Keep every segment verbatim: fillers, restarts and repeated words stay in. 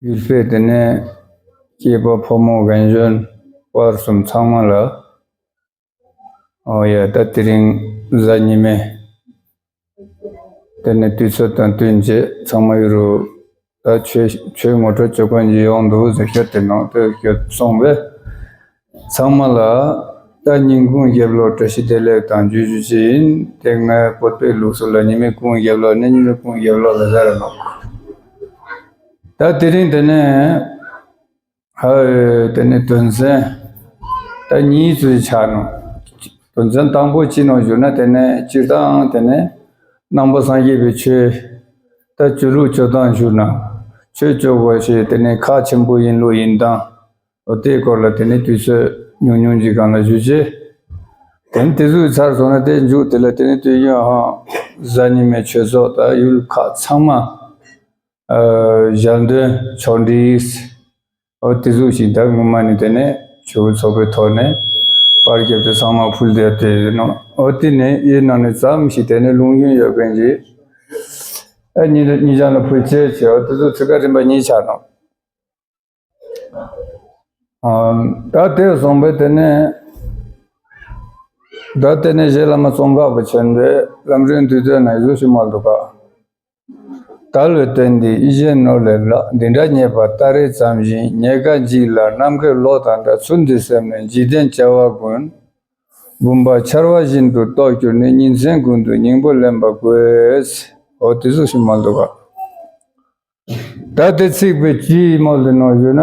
ཡུལ་དཔོན་དེ་ནས་སྐྱེས་པ་ཕོ་མོ་རྒན་གཞོན་བར་གསུམ་ཚང་མ་ལ། ཨོ་ཡ། ད་དེ་རིང་གཟའ་ཉི་མའི་དེ་ནས་དུས་ཚོད་དང་བསྟུན་བྱས་ཚང་མ་ཡོད་རུ། ད་ཆོས་ཆོས་ངོ་སྤྲོད་བྱེད་མཁན་ཅིག་ཡོང་འདུག་ཟེར་ཤོད་དེ་ནང་དུ་སྐྱོད་སོང་བས། ཚང་མ་ལ་ད་ཉིན་གུང་རྒྱབ་ལོག་བཀྲ་ཤིས་བདེ་ལེགས་དང་འཇུ་ཞུ་ཅི་ཡིན། དེ་ངའི་བོད་པའི་ལུགས་སྲོལ་ལ་ཉི་མའི་གུང་རྒྱབ་ལོག་ནི་ཉི་མའི་གུང་རྒྱབ་ལོག་ལ་ཟེར་ར་ནོག། ད་དེ་རིང་དེ་ནས་ཧ་དེ་ནས་དོན་ཚན་ད་གཉིས་ཚུལ་ཆགས་ནོག། དོན་ཚན་དང་པོ་ཅི་ནོག་ཞུ་ན། དེ་ནས་སྤྱིར་བཏང་དེ་ནས་ནང་པ་སངས་རྒྱས་པའི་ཆོས་ད་སྤྱོད་ལུགས་སྤྱོད་སྟངས་ཞུ་ན། ཆོས་སྤྱོད་དགོས་ཞེས་དེ་ནས་ཁག་ཆེན་པོ་ཡིན་ལུགས་ཡིན་སྟངས། འོ་དེའི་སྐོར་ལ་དེ་ནས་དུས་ཚོད་ཉུང་ཉུང་ཅིག་སྒང་ལ་ཞུ་རྗེས། དེ་ནས་དེ་ཚོ་ཚར་སོང་ན་དེ་མཇུག་དེ་ལ་དེ་ནས་དུས་ཡུན་ཧང་གཟའ་ཉི་མའི་ཆོས་ཚོགས་དང་ཡུལ་ཁག་ཚང་མ་ཨ་ཞལ་འདོན་ཕྱོགས་སྒྲིག་འོ་དེ་ཚོ་ཞིག་ད་ངོ་མ་ནི་དེ་ནས་ཆོས་ཚོགས་པའི་ཐོག་ནས་པར་རྒྱབ་དེ་ཚང་མ་ཕུལ་བསྡད་དེ་ནོ། འོ་དེ་ནས་ཡིན་ནང་ནས་ཙམ་ཞིག་དེ་ནས་ལུང་རྒྱུན་ཡོད་མཁན་གྱི་ཨ་ཉིན་ཉིན་ཞག་ལ་ཕུལ་བྱས་བྱས། འོ་དེ་ཚོ་ཚིག་ཁ་རིམ་པ་གཉིས་ཆགས་ནོ། ཨ་ད་དེ་སོང་པས་དེ་ནས་ད་དེ་ནས་རྗེ་བླ་མ་ཙོང་ཁ་པ་ཆེན་པོས་ལམ་རིམ་འདུས་སྡེ་ན་བཞུགས་ཤིག་མ་འདུག་ག། དལ་བའི་རྟེན་འདི་ཡིད་བཞིན་ནོར་ལས་ལྷག། འདི་འདྲ་རྙེད་པ་ད་རེས་ཙམ་ཞིག། ཉེན་ཁ་འཇིག་ལ་ནམ་མཁའི་གློག་དང་འདྲ། ཚུལ་འདི་སེམས་ནས་འཇིག་རྟེན་བྱ་བ་ཀུན། བུམ་པ་འཆར་བ་བཞིན་དུ་རྟོགས་གྱུར་ནས། ཉིན་མཚན་ཀུན་ཏུ་སྙིང་པོ་ལེན་པ་དགོས། འོ་དེ་ཚོ་ཞིག་མ་འདུག་ག། ད་དེ་ཚིག་པའི་ཅི་མོ་ལེ་ནོ་ཞུ་ན།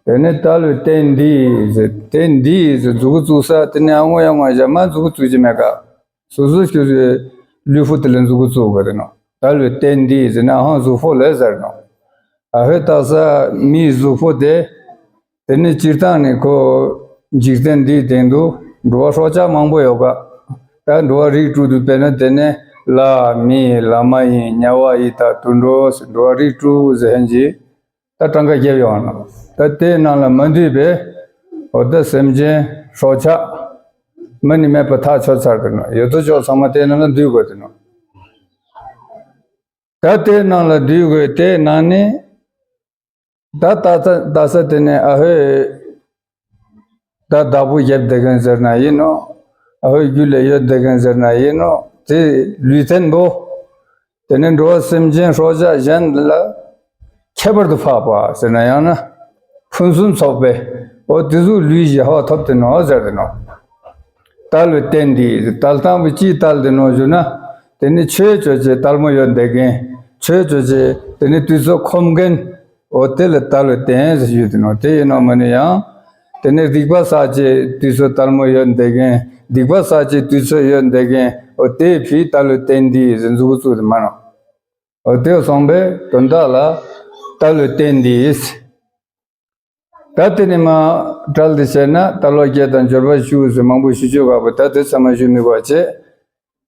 དེ་ནས་དལ་བའི་རྟེན་འདི་ཟེར། རྟེན་འདི་ཟེར་མཛུ་གུ་བཙུགས་ས་དེ་ནས་ཨ་ངོ་ཡ་ངོ་ཡ་མ་མཛུ་གུ་བཙུགས་ཀྱི་མེད་ཀ། སོ་སོ་སོ་སོའི་ལུས་པོ་དེ་ལ་མཛུ་གུ་བཙུགས་དགོས་དེ་ནོ། དལ་བའི་རྟེན་འདི་ཟེར་ན་ཧང་གཟུགས་པོ་ལ་ཟེར་ནོ། ཨ་ཧོས་ད་ས་མིའི་གཟུགས་པོ་དེ། དེ་ནས་སྤྱིར་བཏང་ནས་ཁོ་འཇིག་རྟེན་འདིའི་སྟེང་དུ་འགྲོ་བ་སྲོག་ཆགས་མང་པོ་ཡོད་ཀ། ད་འགྲོ་བ་རིགས་དྲུག་ཏུ་དཔེར་ན་དེ་ནས་ལྷ་མི་ལྷ་མ་ཡིན་དམྱལ་བ་ཡི་དྭགས་དུད་འགྲོ་ཟེར་འགྲོ་བ་རིགས་དྲུག་ཟེར་མཁན་གྱི་ད་གྲངས་ཀ་བརྒྱབ་ཡོང་ནོ། ད་དེའི་ནང་ལ་མ་འདུས་པའི་འོ་ད་སེམས་ཅན་སྲོག་ཆགས་མ་ནི་མེད་པ་ཐག་ཆོད་ཚར་དེ་ནོ། ཡོད་དོ་ཅོག་ཚང་མ་དེའི་ནང་ལ་འདུས་དགོས་དེ་ནོ། ད་དེའི་ནང་ལ་འདུས་དགོས་དེའི་ནང་ནས། ད་ད་ད་ད་ས་དེ་ནས་ཨ་ཧོས་ད་བདག་པོ་རྒྱབ་བསྡད་མཁན་ཟེར་ན་ཡིན་ནོ། ཨ་ཧོས་རྒྱུད་ལ་ཡོད་བསྡད་མཁན་ཟེར་ན་ཡིན་ནོ། དེ་ལུས་རྟེན་པོ། དེ་ནས་འགྲོ་བ་སེམས་ཅན་སྲོག་ཆགས་གཞན་ལ་ཁྱད་པར་དུ་འཕགས་པ་ཟེར་ན་ཡང་ན་ཕུན་སུམ་ཚོགས་པའི་འོ་དེ་ཚོ་ལུས་ཀྱི་ཧ་བ་ཐོབ་དེ་ནོ་ཟེར་དེ་ནོ། དལ་བའི་རྟེན་འདི་དལ་སྟངས་པོ་ཅིའི་དལ་དེ་ནོ་ཞུ་ན། དེ་ནི་ཆོས་ཅོ་ཅེས་དལ་མོ་ཡོད་བསྡད་མཁན། ཆོས་ཅོ་ཅེས་དེ་ནི་དུས་ཚོད་ཁོམ་མཁན། འོ་དེ་ལ་དལ་བའི་རྟེན་ཟེར་ཞུས་དེ་ནོ། དེ་ཡིན་ནོ་མ་ནི་ཡང་། དེ་ནི་སྡིག་པ་བསགས་ཅེས་དུས་ཚོད་དལ་མོ་ཡོད་བསྡད་མཁན། སྡིག་པ་བསགས་ཅེས་དུས་ཚོད་ཡོད་བསྡད་མཁན། འོ་དེ་ཕིའི་དལ་བའི་རྟེན་འདི་ཟེར་མཛུ་གུ་བཙུགས་དེ་མ་ནོ། འོ་དེ་སོང་པས་དོན་དག་ལ་དལ་བའི་རྟེན་འདི། ད་དེ་ནས་མ་གྲལ་དུ་བྱས་ན་ད་ལོ་བརྒྱད་དང་འབྱོར་པ་བཅུ་ཟེར་མང་པོ་ཞུ་ཆོག་ག་བོ་ད་དེ་ཚང་མ་ཞུ་མི་དགོས་བྱས།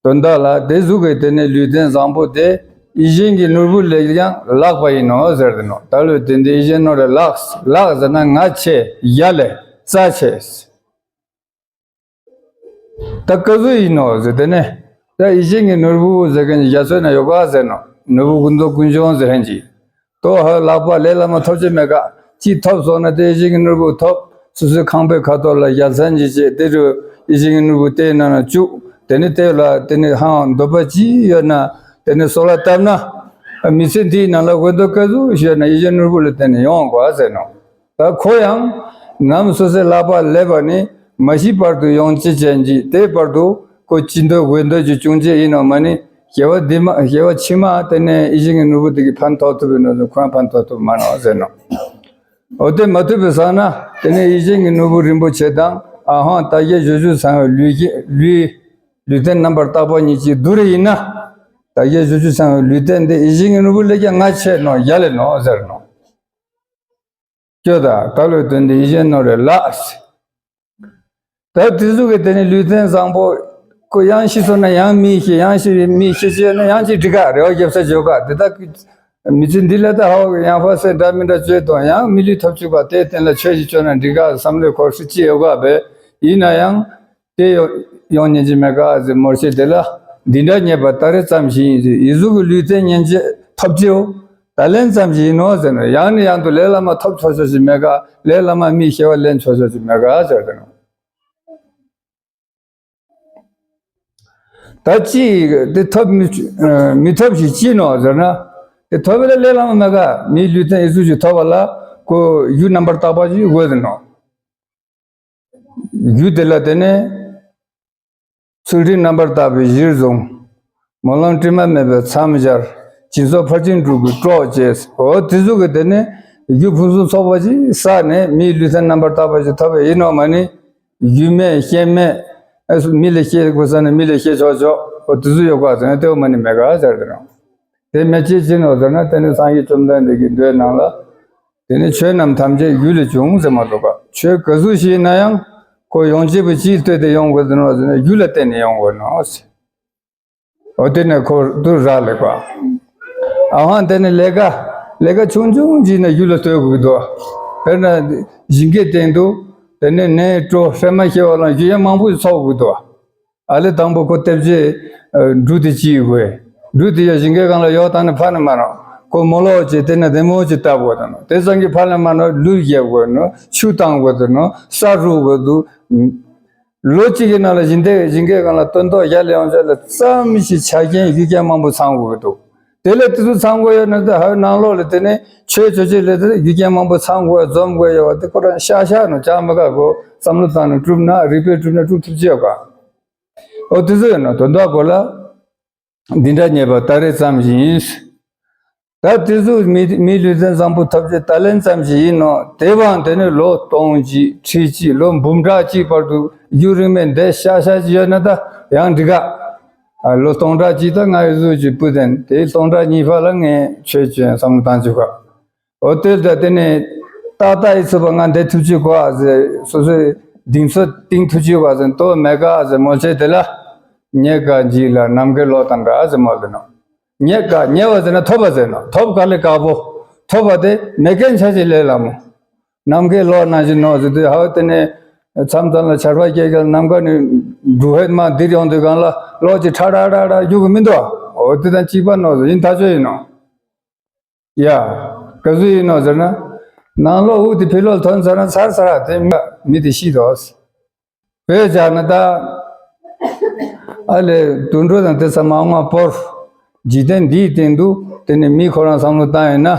དོན་དག་ལ་དེ་གཟུགས་ཀྱི་དེ་ནས་ལུས་རྟེན་བཟང་པོ་དེ་ཡིད་བཞིན་གྱི་ནོར་བུ་ལས་ཀྱང་ལྷག་པ་ཡིན་ནོ་ཟེར་དེ་ནོ། དལ་བའི་རྟེན་འདི་ཡིད་བཞིན་ནོར་ལས་ལྷག། ལྷག་ཟེར་ན་ང་ཆེ་ཡ་ལས་རྩ་ཆེ། ད་ག་ཟུག་ཡིན་ནོ་ཟེར་དེ་ནས་ད་ཡིད་བཞིན་གྱི་ནོར་བུ་ཟེར་མཁན་གྱི་རྒྱ་མཚོའི་ནང་ཡོད་ག་ཟེར་ནོ། ནོར་བུ་ཀུན་རྫོབ་ཀུན་འབྱུང་ཟེར་མཁན་གྱི། ལྟོ་ཧ་ལག་པ་ལས་སླ་མ་ཐོབ་ཀྱི་མེད་ཀ། ཅིག་ཐོབ་སོང་ན་དེ་ཡིད་བཞིན་གྱི་ནོར་བུ་ཐོབ། སོ་སོའི་ཁང་པའི་ཁ་ཐོག་ལ་རྒྱལ་མཚན་གྱི་བྱས་དེ་རུ་ཡིད་བཞིན་གྱི་ནོར་བུ་དེའི་ནང་ན་བཅུག། དེ་ནི་དེ་ལ་དེ་ནི་ཧང་འདོད་པ་ཅི་ཡོད་ན་དེ་ནི་གསོལ་བ་བཏབ་ན། མི་ཚེ་འདིའི་ནང་ལ་འོས་འདོད་ག་ཟུག་ཡོད་ན་ཡིད་བཞིན་ནོར་བུ་ལ་བརྟེན་ནས་ཡོང་དགོས་ཟེར་ནོ། ད་ཁོ་ཡང་ནམ་སོ་སོའི་ལག་པ་ལས་པ་ནི་མ་ཤི་བར་དུ་ཡོང་ཅི་ཅན་གྱི་དེའི་བར་དུ་ཁོ་ཅི་འདོད་འོས་འདོད་ཀྱི་བྱུང་ཅི་ཡིན་ནོ་མ་ནི་སྐྱེ་བ་འདི་མ་སྐྱེ་བ་ཕྱི་མ་དེ་ནས་ཡིད་བཞིན་གྱི་ནོར་བུ་དེ་གི་ཕན་ཐོགས་ཐུབ་པའི་ནོར་དུ་ཁོ་ཡང་ཕན་ཐོགས་ཐུབ་མ་ནོ་ཟེར་ནོ། འོ་དེ་མ་ཐུབ་པའི་སང་ན་དེ་ནས་ཡིད་བཞིན་གྱི་ནོར་བུ་རིན་པོ་ཆེ་དང་ཨ་ཧོང་ད་གེ་བཞུ་བཞུ་ཚང་བའི་ལུས་ཀྱི་ལུས་ལུས་རྟེན་རྣམ་པར་དག་པ་གཉིས་ཀྱི་བསྡུར་ཡིན་ན། ད་གེ་བཞུ་བཞུ་ཚང་བའི་ལུས་རྟེན་དེ་ཡིད་བཞིན་གྱི་ནོར་བུ་ལས་ཀྱང་ང་ཆེ་ནོ་ཡ་ལས་ནོ་ཟེར་ནོ། སྐྱོ་ད་ད་ལོའི་དོན་དེ་ཡིད་བཞིན་ནོར་རེ་ལགས། ད་དེ་ཟུག་གི་དེ་ནི་ལུས་རྟེན་བཟང་པོ་ཁོ་ཡང་ཤི་སོང་ན་ཡང་མི་ཤི། ཡང་ཤི་བའི་མི་ཤི་བྱས་ན་ཡང་ཅིག་འགྲིག་ག་རེ་བ་རྒྱབ་ས་བྱོས་ག་དེ་དག་མི་ཚེ་འདི་ལ་ད་ཧ་ཡང་ཕ་སེ་འདྲ་མི་འདྲ་བཅོས་དང་ཡང་མི་ལུས་ཐོབ་བཅུག་པ་དེའི་སྟེང་ལ་ཆོས་ཤིག་བཅོས་ན་འགྲིག་ག་བསམ་བློའི་འཁོར་སྲིད་ཅི་ཡོད་ག་བས་ཡིན་ན་ཡང་དེ་ཡོང་ཉན་གྱི་མེད་ག་ཟེར་མོར་ཤེས་དེ་ལ་འདི་འདྲ་རྙེད་པ་ད་རེས་ཙམ་ཞིག་ཡིན་ཟེར་ཡི་ཟུག་གི་ལུས་རྟེན་ཉན་གྱི་ཐོབ་ཅིའོ། ད་ལན་ཙམ་ཞིག་ཡིན་ནོ་ཟེར་ན། ཡང་ནས་ཡང་དུ་ལས་བླ་མ་ཐོབ་ཆོག་ཆོག་ཞིག་མེད་ག། ལས་བླ་མ་མིའི་སྐྱེ་བ་ལེན་ཆོག་ཆོག་ཞིག་མེད་ག་ཟེར་དེ་ནོ། ད་ཅི་དེ་ཐོབ་མི་མི་ཐོབ་ཞིག་ཅི་ནོ་ཟེར་ན། དེ་ཐོབ་པ་ལ་ལས་བླ་མ་མེད་ག། མིའི་ལུས་རྟེན་ཨི་ཟུག་ཅིག་ཐོབ་པ་ལ་ཁོ་རྒྱུ་རྣམ་པར་དག་པ་ཞིག་དགོས་ཟེར་ནོ། རྒྱུ་དེ་ལ་དེ་ནས་ཚུལ་ཁྲིམས་རྣམ་པར་དག་པའི་གཞིར་བཟུང་། སྨོན་ལམ་དྲི་མ་མེད་པའི་མཚམས་སྦྱར། སྦྱིན་སོགས་ཕར་ཕྱིན་དྲུག་གི་གྲོགས་བཅས། འོ་དེ་ཚོ་གི་དེ་ནས་རྒྱུ་ཕུན་སུམ་ཚོགས་པ་ཅིག་བསགས་ནས་མིའི་ལུས་རྟེན་རྣམ་པར་དག་པ་ཅིག་ཐོབ་པ་ཡིན་ནོ་མ་ནི། རྒྱུ་མེད་རྐྱེན་མེད། ཨ་སུ་མི་ལ་སྐྱེ་དགོས་ས་ནས་མི་ལ་སྐྱེ་ཆོག་ཆོག་འོ་དེ་ཚོ་ཡོད་ག་ཟེར་ན་དེ་འོ་མ་ནི་མེད་ག་ཟེར་དེ་རང་། དེ་མེད་ཅེས་ཅི་ནོ་ཟེར་ན། དེ་ནི་སངས་རྒྱས་བཅོམ་ལྡན་འདས་ཀྱི་མདོའི་ནང་ལ། དེ་ནི་ཆོས་རྣམས་ཐམས་ཅད་རྒྱུ་ལས་བྱུང་ཟེར་མ་གཏོགས་པ། ཆོས་ག་ཟུག་ཞིག་ཡིན་ན་ཡང་ཁོ་ཡོང་བྱེད་པོ་ཅིས་ལྟོས་ཏེ་ཡོང་དགོས་ཟེར་ནོ་ཟེར་ན། རྒྱུ་ལ་བརྟེན་ནས་ཡོང་དགོས་ནོ་ཟེར། འོ་དེ་ནས་ཁོ་དུ་རག་ལས་པ། ཨ་ཧང་དེ་ནི་ལས་ཀ་ལས་ཀ་ཆུང་ཆུང་ཅིག་ནས་རྒྱུ་ལ་ལྟོས་དགོས་ཀྱི་འདུག་དཔེར་ན་ཞིང་ཁའི་སྟེང་དུ་དེ་ནས་ནས་སྤྲོ་ཧྲེ་མ་ཤེས་པ་ལ་རྒྱུ་ཡང་མང་པོ་ཚོགས་དགོས་འདུག་ཨ་ལེ་དང་པོ་ཁོ་ལྟེབ་ཅེས་འབྲུ་དེ་ཅི་ཡོད་དགོས། འབྲུ་དེ་ཡང་ཞིང་ཁའི་སྒང་ལ་ཡོག་བཏང་ནས་ཕར་ནས་མ་ནོ། ཁོ་མོ་ལོག་ཅེས་དེ་ནས་དེ་མོ་ཅིག་བཏབ་དགོས་དང་ནོ། དེ་ཙམ་གྱིས་ཕར་ནས་མ་ནོ་ལུད་རྒྱབ་དགོས་ནོ། ཆུ་བཏང་དགོས་དང་ནོ། ས་རུབ་དགོས་འདུག་ལོ་གཅིག་གི་ནང་ལ་ཞིང་དེ་ཞིང་ཁའི་སྒང་ལ་སྟོན་ཐོག་ཡར་ལ་ཡོང་ཆ་ལ་ཙམ་ཞིག་ཆ་རྐྱེན་རྒྱུ་རྐྱེན་མང་པོ་ཚང་དགོས་འདུག་དེ་ལས་དེ་ཚོ་ཚང་དགོས་ཡོད་ན། ད་ཧ་ནང་ལོགས་ལ་དེ་ནས་ཆོས་ཅོ་ཅེས་ལས་དེ་རྒྱུ་རྐྱེན་མང་པོ་ཚང་དགོས་འཛོམས་དགོས་ཡོད་པ་དེ་ཁོ་རང་ཤ་ཤ་ནོ། ཅང་མི་དགའ་གོ། བསམ་བློ་བཏང་ནས་བསྒྲུབ་ན་རིག་པས་བསྒྲུབ་ན་བསྒྲུབ་ཐུབ་ཀྱི་ཡོད་ག་འོ་དེ་ཚོ་ཡོད་ནོ། དོན་དག་གོ་ལ་འདི་འདྲ་རྙེད་པ་ད་རེས་ཙམ་ཞིག་ཡིན། ད་དེ་ཚོ་མི་མི་ལུས་རྟེན་བཟང་པོ་ཐོབ་ཅེས་ད་ལན་ཙམ་ཞིག་ཡིན་ནོ། དེ་བའང་དེ་ནི་ལོ་སྟོང་གཅིག་ཁྲི་གཅིག་ལོ་འབུམ་ཕྲག་གཅིག་བར་དུ་རྒྱུན་རིང་མོ་བསྡད་ཤ་ཤ་ཅིག་ཡོད་ན་ད་ཡང་འགྲིག་ག་ཨ་ལོ་སྟོང་ཕྲག་གཅིག་ད་ང་ཡི་གཟུགས་ཀྱི་སྤུ་ལྡན་དེ་སྟོང་ཕྲག་གཉིས་པ་ལ་ངས་ཆོས་ཅོ་ཡང་བསམ་བློ་བཏང་བཅུག་ག་འོ་དེ་ལྟ་དེ་ནས་ཏག་ཏག་ཡིད་ཚིམ་པ་ང་བསྡད་ཐུབ་ཀྱི་གོ་ཨ་ཟེར། སོ་སོའི་གདེང་ཚོད་གཏིང་ཐུབ་ཀྱི་གོ་ཨ་ཟེར། ལྟོ་མེད་ག་ཨ་ཟེར། མོ་ཆེ་དེ་ལ་རྙེད་དཀའ་འཇིག་སླ་ནམ་མཁའི་གློག་དང་འདྲ་ཟེར་མོ་ལ་ནོ། རྙེད་དཀའ་རྙེད་པ་ཟེར་ན་ཐོབ་པ་ཟེར་ནོ། ཐོབ་དཀའ་ལས་དཀའ་པོ། ཐོབ་པ་དེ་མེད་མཁན་ཆ་ཅིག་ལས་སླ་མོ། ནམ་མཁའི་གློག་ནང་བཞིན་ནོ་ཟེར་དུས་ཧ་དེ་ནས་མཚམས་མཚམས་ལ་ཆར་པ་སྐྱེལ་སྐྱེལ་ནམ་མཁའ་ནས་འབྲུ་ཧེད་མ་འདིར་ཡོང་དུས་སྒང་ལ་གློག་ཅིག་ཁྲ་ཁྲ་ཁྲ་ཁྲ་རྒྱུག་གི་མི་འདུག་འོ་དེ་དང་གཅིག་པ་ནོ་ཟེར་ཡིན་ཐག་ཆོད་ཡིན་ནོ། ཡ། ག་ཚོད་ཡིན་ནོ་ཟེར་ན། ནང་ལོགས་དབུགས་དེ་ཕྱི་ལོགས་ཐོན་ཚར་ན་ཚར་ཚར་ར་དེ་མི་མི་དེ་ཤི་འགྲོ། བོད་ཆགས་ན་ད། ཨ་ལས་དུད་འགྲོ་དང་དེ་ཚང་མ་ལྔ་བོར། འཇིག་རྟེན་འདིའི་སྟེང་དུ་དེ་ནི་མི་ཁོ་རང་བསམ་བློ་བཏང་ཡོད་ན།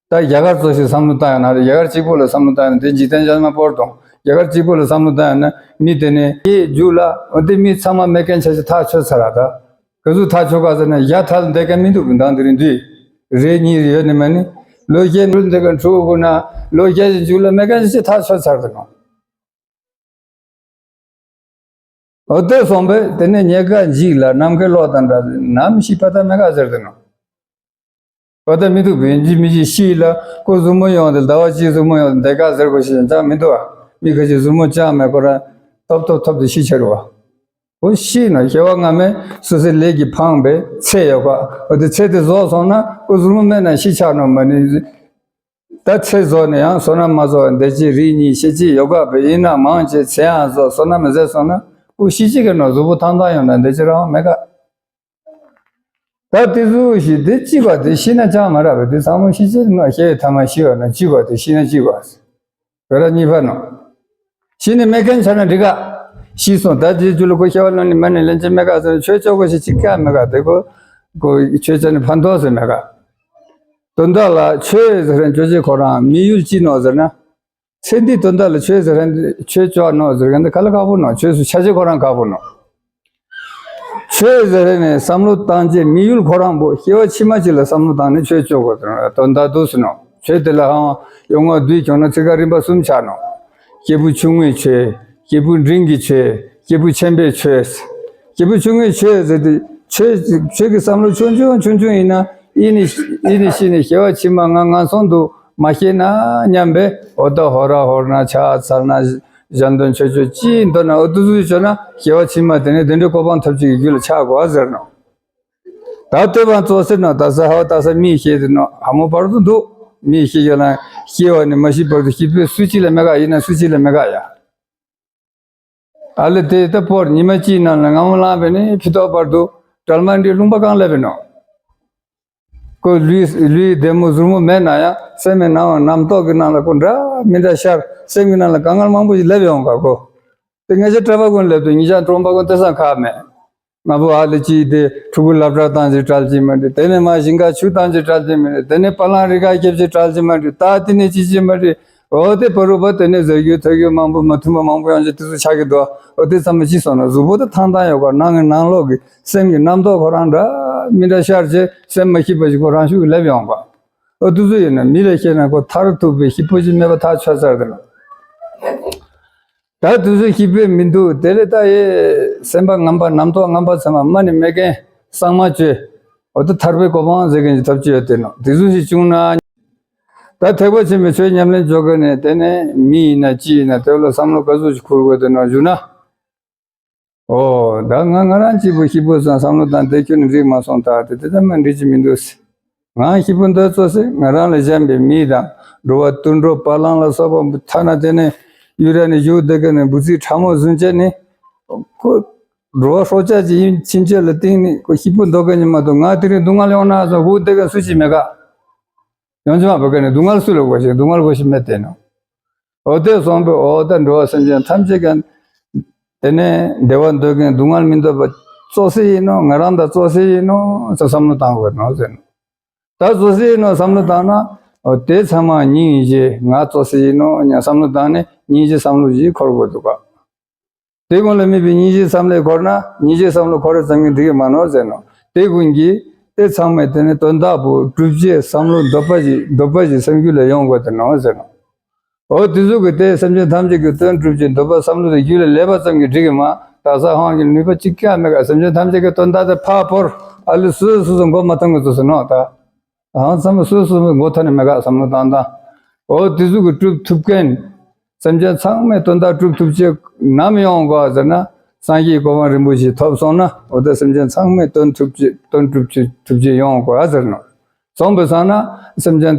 ད་རྒྱ་གར་ཚོ་ཞིག་བསམ་བློ་བཏང་ཡོད་ན་རེད། རྒྱ་གར་གཅིག་པོ་ལ་བསམ་བློ་བཏང་ཡོད་ན་དེ་འཇིག་རྟེན་ཆ་མ་བོར་དང་། རྒྱ་གར་གཅིག་པོ་ལ་བསམ་བློ་བཏང་ཡོད་ན་མི་དེ་ནི་སྐྱེ་རྒྱུགས་ལ་འོ་དེ་མི་ཚང་མ་མེད་མཁན་ཆ་ཞིག་ཐག་ཆོད་ཚར་ར་ད། ག་ཚོད་ཐག་ཆོད་ག་ཟེར་ན་ཡ་ཐལ་འདེད་མཁན་མི་འདུག་མདང་དེ་རིང་དུས། རེ་གཉིས་རེ་ཡོད་ནི་མ་ནི། ལོ་བརྒྱད་འགྲུལ་འདེད་མཁན་ཕྲུ་གུ་ན་ལོ་བརྒྱད་ཀྱི་མཇུག་ལ་མེད་མཁན་ཞིག་ཐག་ཆོད་ཚར་འདུག་ནོ། འོ་དེ་སོང་པས་དེ་ནས་རྙེད་དཀའ་འཇིག་སླ་ནམ་མཁའི་གློག་དང་འདྲ། ནམ་ཤི་ཕ་ད་མེད་ག་ཟེར་དུ་ནོ། ཕ་ད་མི་འདུག་བོད་འཇིག་མི་འཇིག་ཤི་ལ་ཁོ་གཟུགས་མོ་ཡོང་དེ་ཟླ་བ་གཅིག་གཟུགས་མོ་ཡོང་དེ་འདེད་ག་ཟེར་དགོས་ཤེས་ཅང་མི་འདུག་ཨ། མི་ཁ་ཅིག་གཟུགས་མོ་ཅང་མེད་ཁོ་རང་ཐོབ་ཐོབ་ཐོབ་དེ་ཤི་ཆེ་རུ་བ། ཁོ་ཤི་ན་སྐྱེ་བ་སྔ་མའི་སོ་སོའི་ལས་ཀྱིས་འཕངས་པའི་ཚེ་ཡོད་ག་འོ་དེ་ཚེ་དེ་རྫོགས་སོང་ན་ཁོ་གཟུགས་མོ་མེད་ན་ཤི་ཆགས་ནོ་མ་ནི། ད་ཚེ་རྫོགས་ནས་ཡང་བསོད་ནམས་མ་རྫོགས་པ་འདས་ཀྱི་རིགས་གཉིས་ཤེས་ཀྱི་ཡོད་ག་བས་ཡིན་ན་མང་ཆེ་ཚེ་ཡང་རྫོགས་བསོད་ནམས་མི་ཟད་སོང་ན་ཁོ་ཤི་ཅི་གི་ནོ། གཟུགས་པོ་ཐང་ཐང་ཡོང་ན་འདས་ཀྱི་རང་མེད་ག་ད་དེ་ཚོ་ཞིག་དེ་གཅིག་པ་དེ་ཤི་ན་ཅང་མ་རག་པས་དེ་ཚང་མ་ཤི་ཅི་ནོ། ཤི་ཐ་མ་ཤི་བ་ན་གཅིག་པ་དེ་ཤི་ན་གཅིག་པ། བོད་ར་གཉིས་པ་ནོ། ཤི་ནི་མེད་མཁན་ཆ་ན་འགྲིག་ག་ཤི་སོང་ད་དེའི་རྒྱུ་ལ་ཁོ་སྐྱེ་བ་ལོན་ནི་མ་ནི་ལན་ཅི་མེད་ག་ཟེར་ཆོས་ཆོས་གོ་ཞིག་གཅིག་ཀ་མེད་ག་དེ་ཁོ་ཁོ་ཆོས་ཆ་ནི་ཕན་ཐོགས་ཟེར་མེད་ག་དོན་དག་ལ་ཆོས་ཟེར་མཁན་ཆོས་ཅི་ཁོ་རང་མི་ཡུལ་ཅི་ནོ་ཟེར་ན། ཚེ་འདིའི་དོན་དག་ལ་ཆོས་ཟེར་མཁན་ཆོས་ཅོག་ནོ་ཟེར་མཁན་དེ་ག་ལ་ཁག་པོ་ནོ། ཆོས་སུ་ཆ་ཅི་ཁོ་རང་ཁག་པོ་ནོ། ཆོས་ཟེར་ནས་བསམ་བློ་བཏང་རྗེས་མི་ཡུལ་ཁོ་རང་པོ་སྐྱེ་བ་ཕྱི་མ་གཅིག་ལ་བསམ་བློ་བཏང་ནས་ཆོས་ཅོག་དགོས་དོན་དག་འདུག་ཟེར་ནོ། ཆོས་དེ་ལ་ཧང་ཡོང་ང་བསྡུས་བྱུང་ན་ཚིག་ཁ་རིམ་པ་གསུམ་ཆགས་ནོ། སྐྱེས་བུ་ཆུང་ངུའི་ཆོས། སྐྱེས་བུ་འབྲིང་གི་ཆོས། སྐྱེས་བུ་ཆེན་པོའི་ཆོས། སྐྱེས་བུ་ཆུང་ངུའི་ཆོས་ཟེར་དུས་ཆོས་ཆོས་ཀྱི་བསམ་བློ་ཆུང་ཆུང་ཆུང་ཆུང་ཡིན་ན་ཡིན་ནི་ཡིན་ནི་ཤི་ནི་སྐྱེ་བ་ཕྱི་མ་ང་ང་ཚོ་འདུག་མ་ཤེས་ན་སྙམ་པས་འོ་ད་ཧོ་ར་ཧོར་ན་ཆ་ཚར་ན་གཞན་དོན་ཆོས་ཆོས་ཅི་འདོད་ན་འོ་དུ་ཟུ་ཆོད་ན་སྐྱེ་བ་ཕྱི་མ་དེ་ནས་དེ་འདྲའི་གོ་འཕང་ཐོབ་ཅིག་གི་རྒྱུ་ལ་ཆགས་དགོས་ཟེར་ནོ། ད་ལྟོས་པ་གཙོ་ཟེར་ནོ། ད་ས་ཧ་བ་ད་ས་མིའི་ཤེས་ཟེར་ནོ། ཧ་མོ་བར་དུ་འདུག་མིའི་ཤེས་ཡོད་ན་སྐྱེ་བ་ནས་མ་ཤི་བར་དུ་ཤི་བོས་སུ་གཅིག་ལ་མེད་ག་ཡིན་ན་སུ་གཅིག་ལ་མེད་ག་ཡ། ཨ་ལེ་དེ་ལྟ་བོར་ཉི་མ་གཅིག་ནང་ལ་རྔ་མོང་ལངས་པས་ནི་ཕི་ཏོག་བར་དུ་གྲལ་མ་འདྲི་ལུང་པ་གང་སླེབས་པས་ནོ། ལུས་ལུས་བདེ་མོ་ཟུར་མོ་མེད་ན་ཡང་སེམས་མི་སྣང་བ་རྣམ་རྟོག་གི་ནང་ལ་ཁོ་འདྲ་མི་འདྲ་ཤར། སེམས་ཀྱི་ནང་ལ་དཀའ་ངལ་མང་པོ་ཞིག་སླེབས་ཡོང་ག་ཁོ། དེ་ང་ཅག་གྲྭ་པ་ཀུན་སླེབས་དུས་ཉིན་ཞག་གྲོང་པ་ཀུན་དེ་སང་ཁག་མེད། ང་བུ་ཨ་ལི་ཅི་དེ་ཕྲུ་གུ་སློབ་གྲྭ་བཏང་ཅི་བྲལ་ཅི་མ་འདྲི། དེ་ནས་མ་ཞིང་ཁ་ཆུ་བཏང་ཅི་བྲལ་ཅི་མ་འདྲི། དེ་ནས་པ་ལང་རི་ཁ་སྐྱེབ་ཅི་བྲལ་ཅི་མ་འདྲི། ད་དེ་ནས་ཅི་ཅི་མ་འདྲི། འོ་དེ་བར་དུ་བ་དེ་ནས་ཟེར་རྒྱུ་ཐོས་རྒྱུ་མང་པོ་མ་མཐུན་པ་མང་པོ་ཡོང་ཅི་དེ་ཚོ་ཆགས་ཀྱི་འདུག་འོ་དེ་ཚང་མ་ཅི་སོང་ན་གཟུགས་པོ་དེ་ཐང་ཐང་ཡོད་ག་ནང་གི་ནང་ལོགས་ཀྱི་སེམས་ཀྱི་རྣམ་རྟོག་ཁོ་རང་འདྲ་མི་འདྲ་ཤར་ཅེ་སེམས་མ་སྐྱིད་པ་ཞིག་ཁོ་རང་ཤུགས་སླེབས་ཡོང་ག་འོ་དེ་ཚོ་ཡིན་ན་མི་ལ་བཤད་ན་ཁོ་ཐར་ཐུབ་པའི་སྐྱིད་པོ་ཞིག་མེད་པ་ཐག་ཆོད་ཚར་དེ་ལ། ད་དུས་ཚོད་ཤི་བོས་མི་འདུག་དེ་ལས་ད་ཡེ་སེམས་པ་ངན་པ་རྣམ་རྟོག་ངན་པ་ཚང་མ་མ་ནི་མེད་མཁན་གཙང་མ་བཅོས། འོ་ད་ཐར་པའི་གོ་འཕང་ཟེར་མཁན་གྱི་ཐབས་ཅི་ཡོད་དེ་ནོ། དེ་ཚོ་ཞིག་བྱུང་ན། ད་ཐེག་པ་ཆེན་པོའི་ཆོས་ཉམས་ལེན་བྱོས་མཁན་ནས་དེ་ནས་མི་ཡིན་ན་ཅི་ཡིན་ན་དེ་ལ་བསམ་བློ་ག་ཚོད་ཞིག་འཁོར་དགོས་དེ་ནོ་བཞུགས་ན། ཨོ་ད་ང་ང་རང་གཅིག་པུ་ཤི་བོ་སང་བསམ་བློ་བཏང་དེ་ཁྱོད་ནི་འགྲིག་མ་སོང་ད་དེ་དེ་ད་མ་འགྲིག་ཅི་མི་འདུག་ང་ཤི་བོ་འདོད་ཚོ་སེ་ང་རང་ལ་གཞན་པའི་མི་དང་འགྲོ་བ་དུད་འགྲོ་བ་ལང་ལ་སོགས་པ་ཐ་ན་དེ་ནས་ཡུལ་ར་ནས་བཞུགས་བསྡད་མཁན་ནས་འབུ་ཚིག་ཕྲ་མོ་བཟུང་བྱས་ནས་ཁོ་འགྲོ་བ་སྲོག་ཆགས་ཅིག་ཡིན་ཕྱིན་ཆད་ལ་བརྟེན་ནས་ཁོ་ཤི་བོ་འདོད་མཁན་ཉིད་མ་གཏོགས་ང་དེ་རིང་སྡུག་བསྔལ་ཡོང་ན་བཟོ་སྒུག་བསྡད་མཁན་སུ་ཞིག་མེད་ག་ཡོང་ཆུང་བ་བོད་སྐད་ནས་སྡུག་བསྔལ་སུ་ལ་དགོས་ཤིང་སྡུག་བསྔལ་དགོས་ཤིང་མེད་དེ་ནོ། འོ་དེ་སོང་པས་འོ་ད་འགྲོ་བ་སེམས་ཅན་ཐམས་ཅད་ཀྱང་དེ་ནས་བདེ་བ་འདོད་མཁན་སྡུག་བསྔལ་མི་འདོད་པ་ཙོག་སེ་ཡིན་ནོ། ང་རང་ད་ཙོག་སེ་ཡིན་ནོ་ཟེར་བསམ་བློ་བཏང་དགོས་ནོ་ཟེར་ནོ། ད་ཙོག་སེ་ཡིན་ནོ་བསམ་བློ་བཏང་ན་འོ་དེ་ཚང་མ་སྙིང་རྗེ་ང་ཙོག་སེ་ཡིན་ནོ་ཉ་བསམ་བློ་བཏང་ནས་སྙིང་རྗེ་བསམ་བློ་ཞིག་འཁོར་དགོས་འདུག་ག་དེ་སྒང་ལ་དམིགས་པའི་སྙིང་རྗེ་བསམ་བློ་འཁོར་ན་སྙིང་རྗེ་བསམ་བློ་འཁོར་རེ་ཙམ་གྱིས་འགྲིག་གི་མ་ནོར་ཟེར་ནོ། དེ་ཀུན་གྱིས་དེ་ཚང་མས་དེ་ནི་དོན་དག་པོ་གྲུབ་རྗེས་བསམ་བློ་འདོད་པ་ཞིག་འདོད་པ་ཞིག་སེམས་རྒྱུད་ལ་ཡོང་དགོས་དེ་ནོ་ཟེར་ནོ། འོ་དེ་ཟུག་གི་དེ་སེམས་ཅན་ཐམས་ཅད་ཀྱི་དོན་གྲུབ་ཀྱི་འདོད་པ་བསམ་བློ་དེ་རྒྱུད་ལ་སླེབས་པ་ཙམ་གྱིས་འགྲིག་གི་མ་དག་ས་ཧང་གི་ནུས་པ་གཅིག་ཀྱང་མེད་ག་སེམས་ཅན་ཐམས་ཅད་ཀྱི་དོན་དག་དེ་ཕར་བོར་ཨ་ལུ་སོ་སོ་སོ་མགོ་མ་ཐོན་གི་འདུག་ཟེར་ནོ་ད། ཨང་ཚང་མ་སོ་སོ་སོ་མགོ་ཐོན་ནས་མེད་ག་བསམ་བློ་བཏང་དང་། འོ་དེ་ཟུག་གི་གྲུབ་ཐུབ་མཁན། སེམས་ཅན་ཚང་མའི་དོན་དག་གྲུབ་ཐུབ་ཅེས་ནམ་ཡོང་དགོས་ཟེར་ན། སངས་རྒྱས་གོ་འཕང་རིན་པོ་ཆེ་ཐོབ་སོང་ན་འོ་ད་སེམས་ཅན་ཚང་མའི་དོན་ཐུབ་ཅེས་དོན་གྲུབ་ཅེས་ཐུབ་ཅེས་ཡོང་དགོས་ཟེར་ནོ། སོང་པའི་སང་ན་སེམས་ཅན་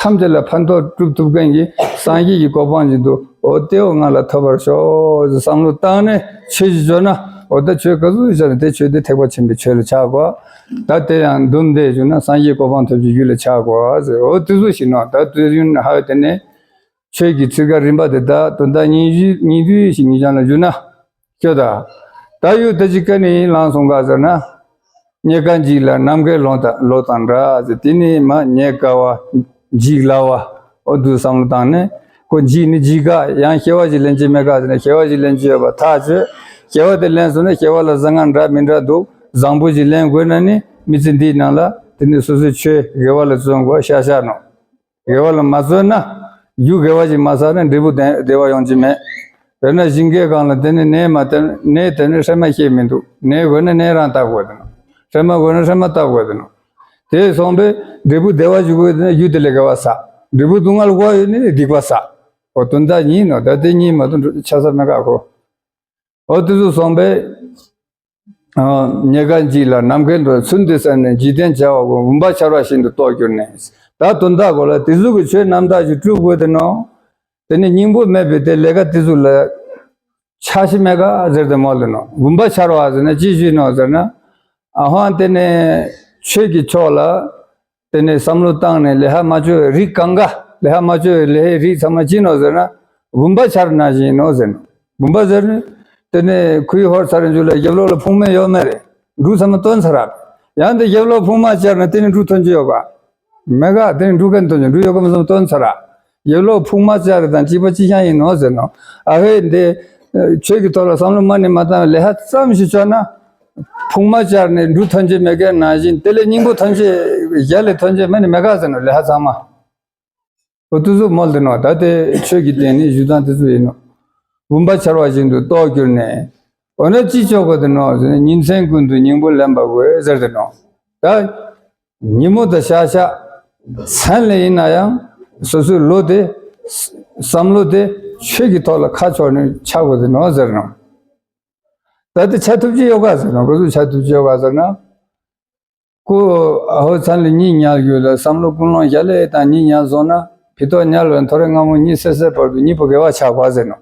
ཐམས་ཅད་ལ་ཕན་ཐོགས་གྲུབ་ཐུབ་མཁན་གྱི་སངས་རྒྱས་ཀྱི་གོ་འཕང་ཅིག་འདུག་འོ་དེ་འོ་ང་ལ་ཐོབ་པར་ཤོག་ཟེར་བསམ་བློ་བཏང་ནས་ཆོས་ཞིག་བརྗོད་ན་འོ་ད་ཆོས་ག་ཚོད་བྱས་ན་དེ་ཆོས་དེ་ཐེག་པ་ཆེན་པོའི་ཆོས་ལ་ཆགས་དགོས། ད་དེ་ཡང་འདུམ་བསྡད་བྱུང་ན་སངས་རྒྱས་གོ་འཕང་ཐོབ་ཀྱི་རྒྱུ་ལ་ཆགས་དགོས་ཟེར་འོ་དེ་ཚོ་ཞིག་ནོ། ད་དུས་ཡུན་ཧ་དེ་ནས་ཆོས་ཀྱི་ཚིག་ཀ་རིམ་པ་དེ་དག་དོན་དག་སྙིང་བཞི་སྙིང་བསྡུས་ཤིག་ཉིད་ཀྱང་ལ་བསྒྱུར་ན། ཁྱོད་ད། ད་ཡུལ་དེ་ཅིག་ཀ་ནས་ཡིན་ལངས་སོང་ག་ཟེར་ན། རྙེད་དཀའ་འཇིག་སླ་ནམ་མཁའི་ལོ་དང་ལོ་དང་འདྲ་ཟེར་དེ་ནི་མ་རྙེད་དཀའ་བ། འཇིག་སླ་བ། འོ་དུ་བསམ་བློ་བཏང་ནས། ཁོ་འཇིག་ནི་འཇིག་ག་ཡང་སྐྱེ་བ་ཞིག་ལེན་གྱི་མེད་ག་ཟེར་ན་སྐྱེ་བ་ཞིག་ལེན་གྱི་ཡོད་པ་ཐག་ཆོད། སྐྱེ་བ་དེ་ལེན་སོང་ན་སྐྱེ་བ་ལ་བཟང་ང་འདྲ་མི་འདྲ་འདུག་བཟང་པོ་ཞིག་ལེན་དགོས་ན་ནི་མི་ཚེ་འདིའི་ནང་ལ་དེ་ནི་སོ་སོའི་ཆོས་དགེ་བ་ལ་བརྩོན་དགོས་ཤ་ཤ་ནོ། དགེ་བ་ལ་མ་བརྩོན་ན། རྒྱུ་དགེ་བ་ཞིག་མ་བསགས་ན་འབྲས་བུ་བདེ་བདེ་བ་ཡོང་གི་མེད། དཔེར་ན་ཞིང་ཁའི་སྒང་ལ་དེ་ནི་ནས་མ་དེ་ནས་དེ་ནི་ཧྲེ་མ་ཤེས་མི་འདུག་ནས་དགོས་ན་ནས་རང་བཏབ་དགོས་དེ་ནོ། ཧྲེ་མ་དགོས་ན་ཧྲེ་མ་བཏབ་དགོས་དེ་ནོ། དེ་སོང་པས་འབྲས་བུ་བདེ་བ་ཞིག་དགོས་དེ་ན་རྒྱུ་དེ་ལས་དགེ་བ་བསགས། འབྲས་བུ་སྡུག་བསྔལ་དགོས་ཡོད་ནི་སྡིག་པ་བསགས། འོ་དོན་དག་གཉིས་ནོ། ད་དེ་གཉིས་མ་གཏོགས་ཆགས་ས་མེད་ཀ་ཁོ། འོ་དེ་ཚོ་སོང་པས། རྙེད་དཀའ་འཇིག་སླ་ནམ་མཁའི་མཐོ་ཚུལ་འདི་གསལ་ནས་འཇིག་རྟེན་བྱ་བ་ཀུན་བུམ་པ་འཆར་བ་བཞིན་དུ་རྟོགས་གྱུར་ནས། ད་དོན་དག་གོ་ལ་དེ་ཟུག་གི་ཆོས་རྣམ་དག་ཅིག་སྒྲུབ་དགོས་དེ་ནོ། དེ་ནི་སྙིང་པོ་མེད་པའི་དེ་ལས་ཀ་དེ་ཚོ་ལ་ཆགས་ཤི་མེད་ག་ཟེར་དེ་མོ་ལ་ནོ། བུམ་པ་འཆར་བ་ཟེར་ན་ཅི་ཞིག་ནོ་ཟེར་ན། ཨ་ཧོང་དེ་ནས་ཆོས་ཀྱི་ཕྱོགས་ལ། དེ་ནས་བསམ་བློ་བཏང་ནས་ལེ་ཧ་མ་བཅོས་པའི་རིགས་གང་ག་ལེ་ཧ་མ་བཅོས་པའི་ལེ་ཧའི་རིགས་ཚང་མ་ཅི་ནོ་ཟེར་ན། བུམ་པ་འཆར་ནང་བཞིན་ནོ་ཟེར་ནོ། བུམ་པ་ཟེར་ནི། དེ་ནས་ཁོའི་ཧོར་ཚར་འཇུ་ལ་རྒྱབ་ལོགས་ལ་ཕུང་མེ་ཡོད་མེད་རེད། འབྲུ་ཚང་མ་བཏོན་ཚར་ར། ཡང་དེ་རྒྱབ་ལོགས་ཕུང་མ་བཅར་ན་དེ་ནི་འབྲུ་ཐོན་གྱི་ཡོད་ག་མེད་ག་དེ་ནི་འབྲུ་གན་ཐོན་གྱི་འབྲུ་ཡོད་ག་མ་ཚང་མ་བཏོན་ཚར་ར། རྒྱབ་ལོགས་ཕུང་མ་བཅར་དང་གཅིག་པ་གཅིག་རྐྱང་ཡིན་ནོ་ཟེར་ནོ། ཨ་ཧེ་འདི། ཆོས་ཀྱི་ཐོག་ལ་བསམ་བློ་མ་ནི་མ་བཏང་བའི་ལེ་ཧ་ཙམ་ཞིག་བཅོས་ན། ཕུང་མ་བཅར་ནས་འབྲུ་ཐོན་གྱི་མེད་མཁན་ནང་བཞིན་དེ་ལས་སྙིང་པོ་ཐོན་གྱི་གཞན་ལས་ཐོན་གྱི་མ་ནི་མེད་ག་ཟེར་ནོ་ལེ་ཧ་ཚང་མ། འོ་དུ་ཟུག་མོལ་དུ་ནོ། ད་དེ་ཆོས་ཀྱི་རྟེན་ནི་ཞུ་སྟངས་དེ་ཚོ་ཡིན་ནོ། བུམ་པ་འཆར་བ་བཞིན་དུ་རྟོགས་གྱུར་ནས། འོ་ན་ཅི་ཆོག་གོ་དུ་ནོ་ཟེར་ན་ཉིན་མཚན་ཀུན་ཏུ་སྙིང་པོ་ལེན་པ་དགོས་ཟེར་དུ་ནོ། ད་ཉིན་མོ་དང་ཤག་ཤག་མཚན་ལས་ཡིན་ན་ཡང་སོ་སོའི་བློ་དེ། བསམ་བློ་དེ་ཆོས་ཀྱི་ཐོག་ལ་ཁ་ཕྱོགས་ནས་ཆགས་དགོས་དུ་ནོ་ཟེར་ནོ། ད་དེ་ཆ་ཐུབ་ཀྱི་ཡོད་ག་ཟེར་ནོ། ག་ཚོད་ཆ་ཐུབ་ཀྱི་ཡོད་ག་ཟེར་ན། ཀུ། ཨ་ཧོ་མཚན་ལ་གཉིད་ཉལ་དགོས་ལ་བསམ་བློ་ཀུན་སློང་ཞལ་ལས་དང་གཉིད་ཉལ་སོང་ན་ཕི་ཏོག་ཉལ་བའི་ཐོ་རེ་སྔ་མོ་གཉིད་སད་སད་བར་དུ་གཉིད་པོ་དགེ་བ་ཆགས་པ་ཟེར་ནོ།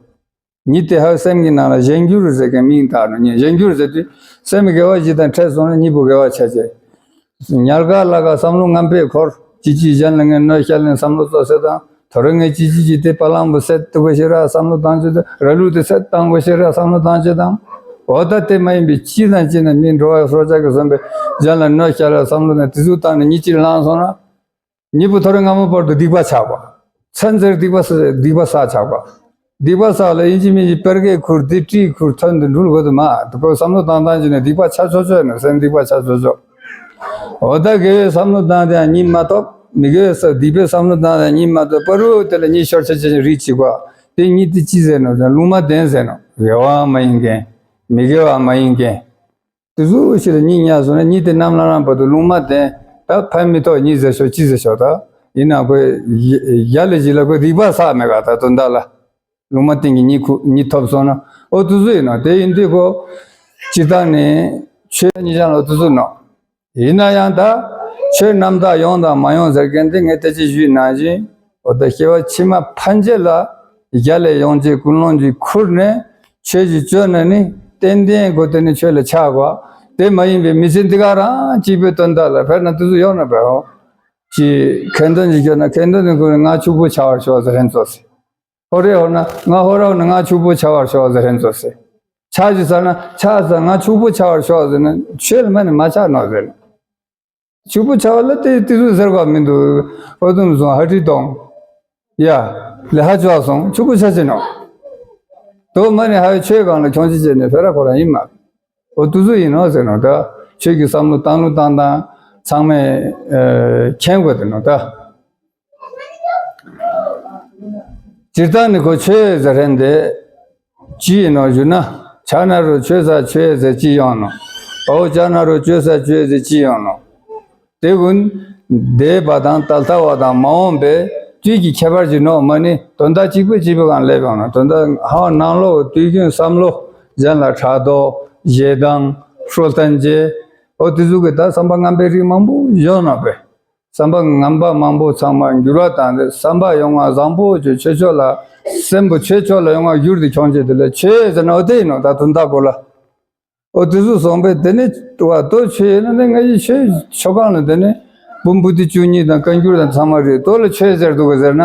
གཉིད་དེ་ཧ་སེམས་ཀྱི་ནང་ལ་གཞན་འགྱུར་ཟེར་མཁན་མིང་བཏགས་ནོ། གཉིད་གཞན་འགྱུར་ཟེར་དུས་སེམས་ཀྱི་དགེ་བ་བཞི་དང་འཕྲད་སོང་ན་གཉིད་པོ་དགེ་བ་ཆགས་ཆེ། ཉལ་ཁ་ལ་ཁ་བསམ་བློ་ངན་པས་འཁོར། ཅི་ཅི་གཞན་ལ་ངས་གནོད་བསྐྱལ་ནས་བསམ་བློ་ཚོ་ཟེར་དང་། ཐོ་རེ་ངས་ཅི་ཅི་ཅི་དེ་པ་ལང་པོ་སེ་ཏུ་གོ་ཤེ་ར་བསམ་བློ་བཏང་ཅི་དང་། ར་ལུག་དེ་སེ་བཏང་གོ་ཤེ་ར་བསམ་བློ་བཏང་ཅི་དང་། འོ་ད་དེ་མ་ཡིན་པའི་ཅི་དང་ཅི་ན་མི་འགྲོ་བ་སྲོག་ཆགས་ཀྱི་བཟོན་པའི་གཞན་ལ་གནོད་བསྐྱལ་ར་བསམ་བློ་ནས་དེ་ཚུགས་བཏང་ནས་ཉི་ཅིག་ལངས་སོང་ན། ཉིད་པོ་ཐོ་རེ་སྔ་མོ་བར་དུ་སྡིག་པ་ཆགས་པ། ཚན་ཚེར་སྡིག་པ་ས་སྡིག་པ་བསགས་ཆགས་པ། སྡིག་པ་བསགས་ལ་ཡིན་གཅིག་མིན་གཅིག་པར་གས་ཁུར་དེ་བྲིས་ཁུར་ཐོན་དུ་འགྲུལ་དགོས་དུ་མ་དུ་ཁོ་བསམ་བློ་བཏང་བཏང་བྱས་ནས་སྡིག་པ་ཆ་ཆོ་ཆོ་ཡིན་ནོ་སེམས་སྡིག་པ་ཆ་ཆོ་ཆོ། འོ་ད་དགེ་བའི་བསམ་བློ་བཏང་དེ་ཡང་ཉིད་མ་ཐོབ། མི་དགེ་བའི་ས་སྡིག་པའི་བསམ་བློ་བཏང་དེ་ཡང་ཉིད་མ་ཐོབ་པ་རུ་དེ་ལ་ཉིད་ཤོར་ཆ་ཆ་ཆ་རིགས་གཅིག་པ། དེ་ཉིད་དེ་ཅི་ཟེར་ནོ་ཟེར་ལུང་མ་བསྟན་ཟེར་ནོ་དགེ་བའང་མ་ཡིན་མཁན། མི་དགེ་བ་མ་ཡིན་མཁན། དེ་ཚོ་ཞིག་ལ་གཉིད་ཉལ་སོང་ན་གཉིད་དེ་ནམ་ལངས་ལངས་བར་དུ་ལུང་མ་བསྟན། ད་ཕན་མི་ཐོགས་གཉིད་ཟེར་ཤོག་ཅི་ཟེར་ཤོག་ད་ཡིན་ན་ཁོས་ཡ་ལས་ཞིག་ལ་ཁོས་སྡིག་པ་བསགས་མེད་ག་ད་དོན་དག་ལ། ལུང་མ་བསྟན་གྱི་གཉིད་ཁུག་གཉིད་ཐོབ་སོང་ན་ཨོ་དེ་ཚོ་ཡིན་ནོ་དེ་ཡིན་དུས་ཁོ་སྤྱིར་བཏང་ནས་ཆོས་གཉིད་ཀྱང་ལ་དེ་ཚོ་ནོ། ཡིན་ན་ཡང་ད་ཆོས་རྣམ་དག་ཡོང་དང་མ་ཡོང་ཟེར་མཁན་དེ་ངས་ད་ཅི་ཞུས་ནང་བཞིན། འོ་ད་སྐྱེ་བ་ཕྱི་མ་ཕན་ཆད་ལ་རྒྱ་ལས་ཡོང་ཆེད་ཀུན་སློང་གིས་ཁུར་ནས་ཆོས་ཀྱི་སྤྱོད་ན་ནི་ཏན་ཏན་གོ་དེ་ནི་ཆོས་ལ་ཆགས་པ། དེ་མ་ཡིན་པའི་མི་ཚེ་འདི་ག་རང་གཅིག་པའི་དོན་དག་ལ་ཕེབས་ན་དེ་ཚོ་ཡོང་ན་བས་འོ། ཅི་ཁེ་འདོན་ཅིག་ཤོར་ན་ཁེ་འདོན་དེ་ཁུར་ནས་ང་ཕྱུག་པོ་ཆགས་པར་ཤོག་ཟེར་ཧན་ཙོ་སི། ཧོ་རེ་ཧོ་ན་ང་ཧོ་ར་ཧོ་ན་ང་ཕྱུག་པོ་ཆགས་པར་ཤོག་ཟེར་ཧན་ཙོ་སི། ཆགས་ཅི་ཟེར་ན་ཆགས་ཟེར་ང་ཕྱུག་པོ་ཆགས་པར་ཤོག་ཟེར་ན་ཆོས་ལ་མ་ནི་མ་ཆགས་ནོ་ཟེར། ཕྱུག་པོ་ཆགས་པ་ལ་དེ་དེ་ཚོ་ཟེར་བ་མི་འདུག་ཨོ་དུམ་སོང་ཧ་ཁྲི་གཏོང་། ཡ། ལས་ཧ་ཅོག་སོང་ཕྱུག་པོ་ཆགས་ཅི་ནོ། དོ་མ་ནི་ཧ་ཡོ་ཆོས་གང་ལ་ཁྱོང་ཅི་བྱས་ནས་ཕེ་ར་ཁོ་ར་ཡིན་མ། ཨོ་དུ་ཚོ་ཡིན་ནོ་ཟེར་ནོ་ད། ཆོས་ཀྱི་བསམ་བློ་བཏང་ལུགས་བཏང་སྟངས་ཚང་མས་མཁྱེན་དགོས་དེ་ནོ་ད། སྤྱིར་བཏང་ནི་ཁོ་ཆོས་ཟེར་ཧན་དེ། ཅི་ཡིན་ནོ་ཞུ་ན། ཆ་ན་རུ་ཆོས་ས་ཆོས་ཟེར་ཅི་ཡོང་ནོ། ཨོ་ཆ་ན་རུ་ཆོས་ས་ཆོས་ཟེར་ཅི་ཡོང་ནོ། དེ་ཀུན། འདས་པ་དང་ད་ལྟ་བ་དང་མ་འོངས་པའི་དུས་ཀྱི་ཁྱད་པར་གྱི་ནོ་མ་ནི་དོན་དག་གཅིག་པོས་གཅིག་པོའི་སྒང་སླེབས་ཡོང་ནོ་དོན་དག་ཧ་ནང་ལོགས་དུས་རྒྱུན་བསམ་བློ་གཞན་ལ་ཕྲག་དོག་ཞེ་སྡང་ཧྲོ་ལྟན་བཅས་ཨོ་དེ་ཟུག་གི་ད་བསམ་པ་ངན་པའི་རིགས་མང་པོ་ཡོད་ནོ་པས། བསམ་པ་ངན་པ་མང་པོ་ཚང་མ་འགྱུར་བ་དང་དེ་བསམ་པ་ཡོང་བ་བཟང་པོ་ཆོས་ཆོས་ཕྱོགས་ལ་སེམས་པོ་ཆོས་ཕྱོགས་ལ་ཡོང་བ་གྱུར་ཏེ་ཁྱོང་བྱེད་དེ་ལ་ཆོས་ཟེར་ན་ཨོ་དེ་ཡིན་ནོ་ད་དོན་དག་གོ་ལ། ཨོ་དེ་ཚོ་སོང་པས་དེ་ནི་བ་དོ་ཆོས་ཡིན་ན་ནི་ང་ཡི་ཆོས་ཆོ་གང་ལ་དེ་ནི་བུམ་བུ་ཏི་བཅུ་གཉིས་དང་བཀའ་འགྱུར་དང་ཚང་མ་རེད་དོ་ལ་ཆོས་ཟེར་འདུག་ག་ཟེར་ན།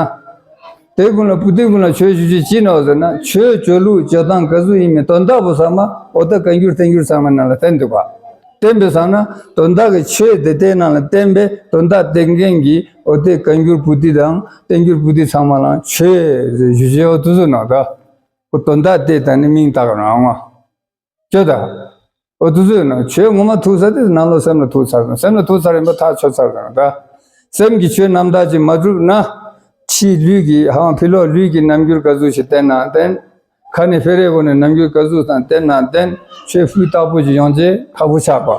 དེ་ཀུན་ལ་བུ་དེ་ཀུན་ལ་ཆོས་ཞུ་ཅི་ཅི་ནོ་ཟེར་ན་ཆོས་སྤྱོད་ལུགས་སྤྱོད་སྟངས་ག་ཚོད་ཡིན་མིན་དོན་དག་པོ་ཚང་མ་ཨོ་ད་བཀའ་འགྱུར་བསྟན་འགྱུར་ཚང་མ་ནང་ལ་བསྟན་འདུག་ག་བསྟན་པའི་ཚང་ན་དོན་དག་གི་ཆོས་དེ་ལྟའི་ནང་ལ་བསྟན་པའི་དོན་དག་བསྟན་མཁན་གྱི་ཨོ་དེ་བཀའ་འགྱུར་བུ་ཏི་དང་བསྟན་འགྱུར་བུ་ཏི་ཚང་མ་ལ་ཆོས་ཞུ་ཅི་ཨོ་དུ་ཟུ་ནོ་ད་ཁོ་དོན་དག་དེ་ད་ནི་མིང་བཏགས་རང་ང་། ཁྱོད་ད། ཨོ་དུ་ཟོས་ན་ཆོས་ངོ་མ་ཐུག་ས་དེ་ནང་ལོ་སེམས་ལ་ཐུག་ཚར་སོང་སེམས་ལ་ཐུག་ཚར་ཡིན་པ་ཐག་ཆོད་ཚར་སོང་ད། སེམས་ཀྱི་ཆོས་རྣམ་དག་ཅིག་མ་གྲུབ་ན། ཕྱིའི་ལུས་ཀྱི་ཧ་ཕི་ལོག་ལུས་ཀྱི་རྣམ་འགྱུར་ག་ཟུག་ཞིག་བསྟན་ན་བསྟན། ཁ་ནས་ཕེ་རེ་གོ་ནས་རྣམ་འགྱུར་ག་ཟུག་དང་བསྟན་ན་བསྟན། ཆོས་ཕུད་བཏགས་པོ་ཅིག་ཡོང་ཆེད་ཁག་པོ་ཆགས་པ།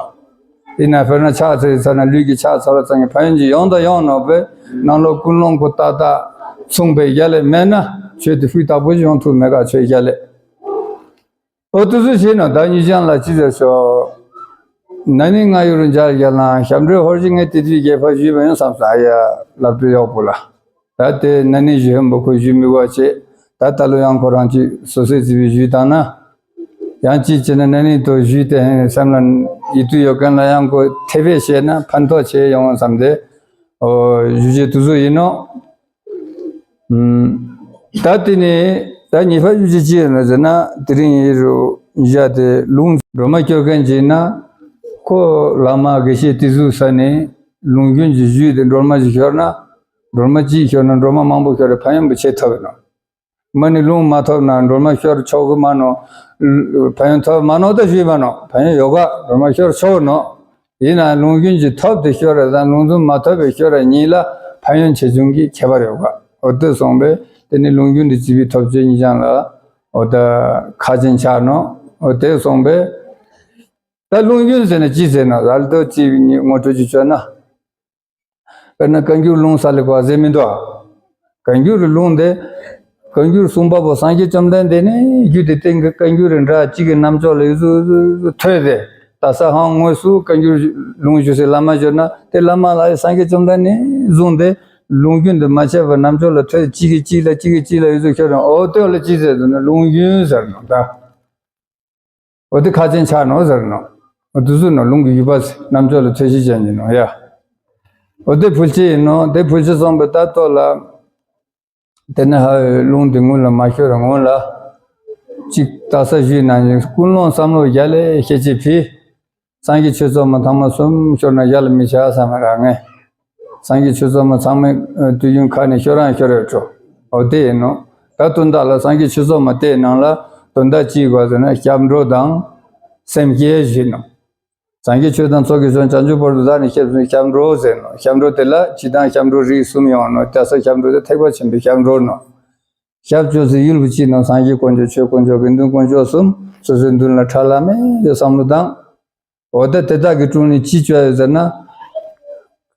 ཡིན་ན་དཔེར་ན་ཕྱག་འཚལ་ཚར་ན་ལུས་ཀྱི་ཕྱག་འཚལ་བ་ཙམ་གྱི་ཕན་ཡོན་ཅིག་ཡོང་དང་ཡོང་ནོག་པས་ནང་ལོ་ཀུན་སློང་གོ་ཏག་ཏག་མཚུངས་པའི་རྒྱ་ལས་མེད་ན་ཆོས་དེ་ཕུད་བཏགས་པོ་ཅིག་ཡོང་ཐུབ་མེད་ག་ཆོས་རྒྱ་ལས། ཨོ་དུ་ཚོད་བྱས་ན་བདག་ཉིད་ཅན་ལ་ཅི་ཟེར་ཞོག་ན་ནིང་ང་ཡུ་རུ་འཇར་རྒྱ་ལང་ཞབས་འདྲེན་ཧོར་གྱི་ངས་དེ་དུས་རྒྱལ་ཕ་ཞུས་པ་ཡང་བསམ་ས་ཡ་ལབ་འདྲི་གཡོག་པོ་ལ། ད་དེ་ན་ནིང་ཞུ་ཧན་པོ་ཁོ་ཞུ་མི་བ་བྱེད་ད་ད་ལོ་ཡང་ཁོ་རང་ཅིག་སོ་སོའི་རྩིས་པའི་ཞུས་བཏང་ན། ཡང་ཅིག་བྱས་ན་ན་ནིང་དུ་ཞུས་ཏེ་ཧན་སེམས་ལ་ཡིད་དུ་ཡོད་མཁན་ལ་ཡང་ཁོ་ཐེ་བེད་བྱས་ན་ཕན་ཐོགས་བྱས་ཡོང་བསམ་སྟེ། ཨོ་ཞུ་རྒྱུ་དུ་ཚོད་ཡིན་ནོ། ད་དེ་ནས་ད་ཉེས་པ་གཞུ་ཅི་ཅི་ཡོད་ན་ཟེར་ན་དེ་རིང་ཡིན་རུ་བཞག་སྟེ་ལུང་སྒྲོལ་མ་སྐྱོར་མཁན་གྱིས་ན་ཁོ་བླ་མ་དགེ་བཤེས་དེ་ཚོའི་ས་ནས་ལུང་རྒྱུན་གྱི་བཞུད་དེ་སྒྲོལ་མ་ཅིག་ཤོར་ན་སྒྲོལ་མ་གཅིག་ཤོར་ན་སྒྲོལ་མ་མང་པོ་ཤོར་རེ་ཕན་ཡོན་པོ་ཆེ་ཐོབ་ཡོད་ནོ། མ་ནི་ལུང་མ་ཐོབ་ན་སྒྲོལ་མ་ཤོར་ཆོག་གི་མ་ནོ། ཕན་ཡོན་ཐོབ་མ་ནོ་ད་ཞུས་མ་ནོ་ཕན་ཡོན་ཡོད་ག་སྒྲོལ་མ་ཤོར་ཆོག་ནོ། ཡིན་ན་ལུང་རྒྱུན་གྱི་ཐོབ་དེ་ཤོར་ར་དང་ལུང་འཛོམས་མ་ཐོབ་པའི་ཤོར་ར་གཉིས་ལ་ཕན་ཡོན་ཆེ་ཆུང་གི་ཁྱད་པར་ཡོད་པ། འོ་དེ་སོང་པས་དེ་ནི་ལུང་རྒྱུན་དུ་བྱིས་པའི་ཐོབ་ཆོས་གཉིས་ཀྱང་ལ་འོ་ད་ཁ་ཅན་ཆགས་ནོ། འོ་དེ་སོང་པས་ད་ལུང་རྒྱུན་ཟེར་ན་ཅི་ཟེར་ན་ལ་ལྟོ་ཅི་ངོ་སྤྲོད་ཅིག་བྱོས་ན། དཔེར་ན་བཀའ་འགྱུར་ལུང་ས་ལེགས་པ་ཟེར་མི་འདུག་ཨ། བཀའ་འགྱུར་རི་ལུང་དེ། བཀའ་འགྱུར་གསུངས་པ་པོ་སངས་རྒྱས་བཅོམ་ལྡན་འདས་ནས་རྒྱུད་དེ་སྟེང་གི་བཀའ་འགྱུར་རི་འདྲ་གཅིག་གི་རྣམ་ཅོག་ལ་ཡུ་ཟུ་ཟུ་ཐོས་ཏེ། ད་ས་ཧང་དངོས་སུ་བཀའ་འགྱུར་ལུང་ཞུ་སའི་བླ་མ་བརྗོད་ན་དེ་བླ་མ་ལ་ཡི་སངས་རྒྱས་བཅོམ་ལྡན་ནས་བཟུང་སྟེ་ལུང་རྒྱུན་དུ་མ་ཆད་པར་རྣམ་ཅོག་ལ་ཐོས་གཅིག་གིས་གཅིག་ལ་གཅིག་གིས་གཅིག་ལ་ཡུ་ཟུ་ཁྱོད་རང་ཨོ་ལྟོས་ལ་གཅིག་ཟེར་འདུག་ན་ལུང་རྒྱུན་ཟེར་ནོ་ད། འོ་དེ་ཁ་ཅན་ཆགས་ནོ་ཟེར་ནོ། འོ་དུ་སུ་ནོ་ལུང་གི་ཡུལ་པ་རྣམ་ཅོག་ལ་ཐོས་ཤིག་ཅན་ཡིན་ནོ་ཡ། འོ་དེ་ཕུལ་ཆེ་ཡིན་ནོ། དེ་ཕུལ་ཆེ་སོང་པའི་ད་ལྟོ་ལ། དེ་ནས་ཧ་ལུང་དེ་སྔོན་ལ་མ་ཤོར་སྔོན་ལ། གཅིག་ད་ས་ཞུས་ན་ཀུན་སློང་བསམ་བློ་རྒྱ་ལས་ཤེས་ཅི་ཕི། སངས་རྒྱས་ཆོས་ཚོགས་མ་ཐང་མ་གསུམ་ཤོར་ན་ཡ་ལ་མི་བྱ་བསམ་ར་ངས། སངས་རྒྱས་ཆོས་ཚོགས་མ་ཚང་མའི་དུས་རྒྱུན་ཁ་ནས་ཤོར་རང་ཤོར་རེ་འགྲོ། འོ་དེ་ཡིན་ནོ། ད་དོན་དག་ལ་སངས་རྒྱས་ཆོས་ཚོགས་མ་དེའི་ནང་ལ་དོན་དག་གཅིག་གོ་ཟེར་ན་སྐྱབས་འགྲོ་དང་སེམས་བསྐྱེད་ཞུས་ནོ། སངས་རྒྱས་ཆོས་དང་ཚོགས་ཀྱི་མཆོག་བྱང་ཆུབ་བར་དུ་བདག་ནི་སྐྱབས་སུ། སྐྱབས་འགྲོ་ཟེར་ནོ། སྐྱབས་འགྲོ་དེ་ལ་སྤྱི་དང་སྐྱབས་འགྲོ་རིགས་གསུམ་ཡོང་ནོ། ད་ས་སྐྱབས་འགྲོ་དེ་ཐེག་པ་ཆེན་པོའི་སྐྱབས་འགྲོ་ནོ། སྐྱབས་བཅོལ་སའི་ཡུལ་བུ་གཅིག་ནང་སངས་རྒྱས་དཀོན་མཆོག་ཆོས་དཀོན་མཆོག་དགེ་འདུན་དཀོན་མཆོག་གསུམ་སོ་སོའི་མདུན་ལ་ཁྲ་ལམ་མེ་ཡོད་བསམ་བློ་བཏང་། འོ་ད་དེ་དག་གི་དྲུང་ནས་ཅི་བཅོལ་ཡོད་ཟེར་ན།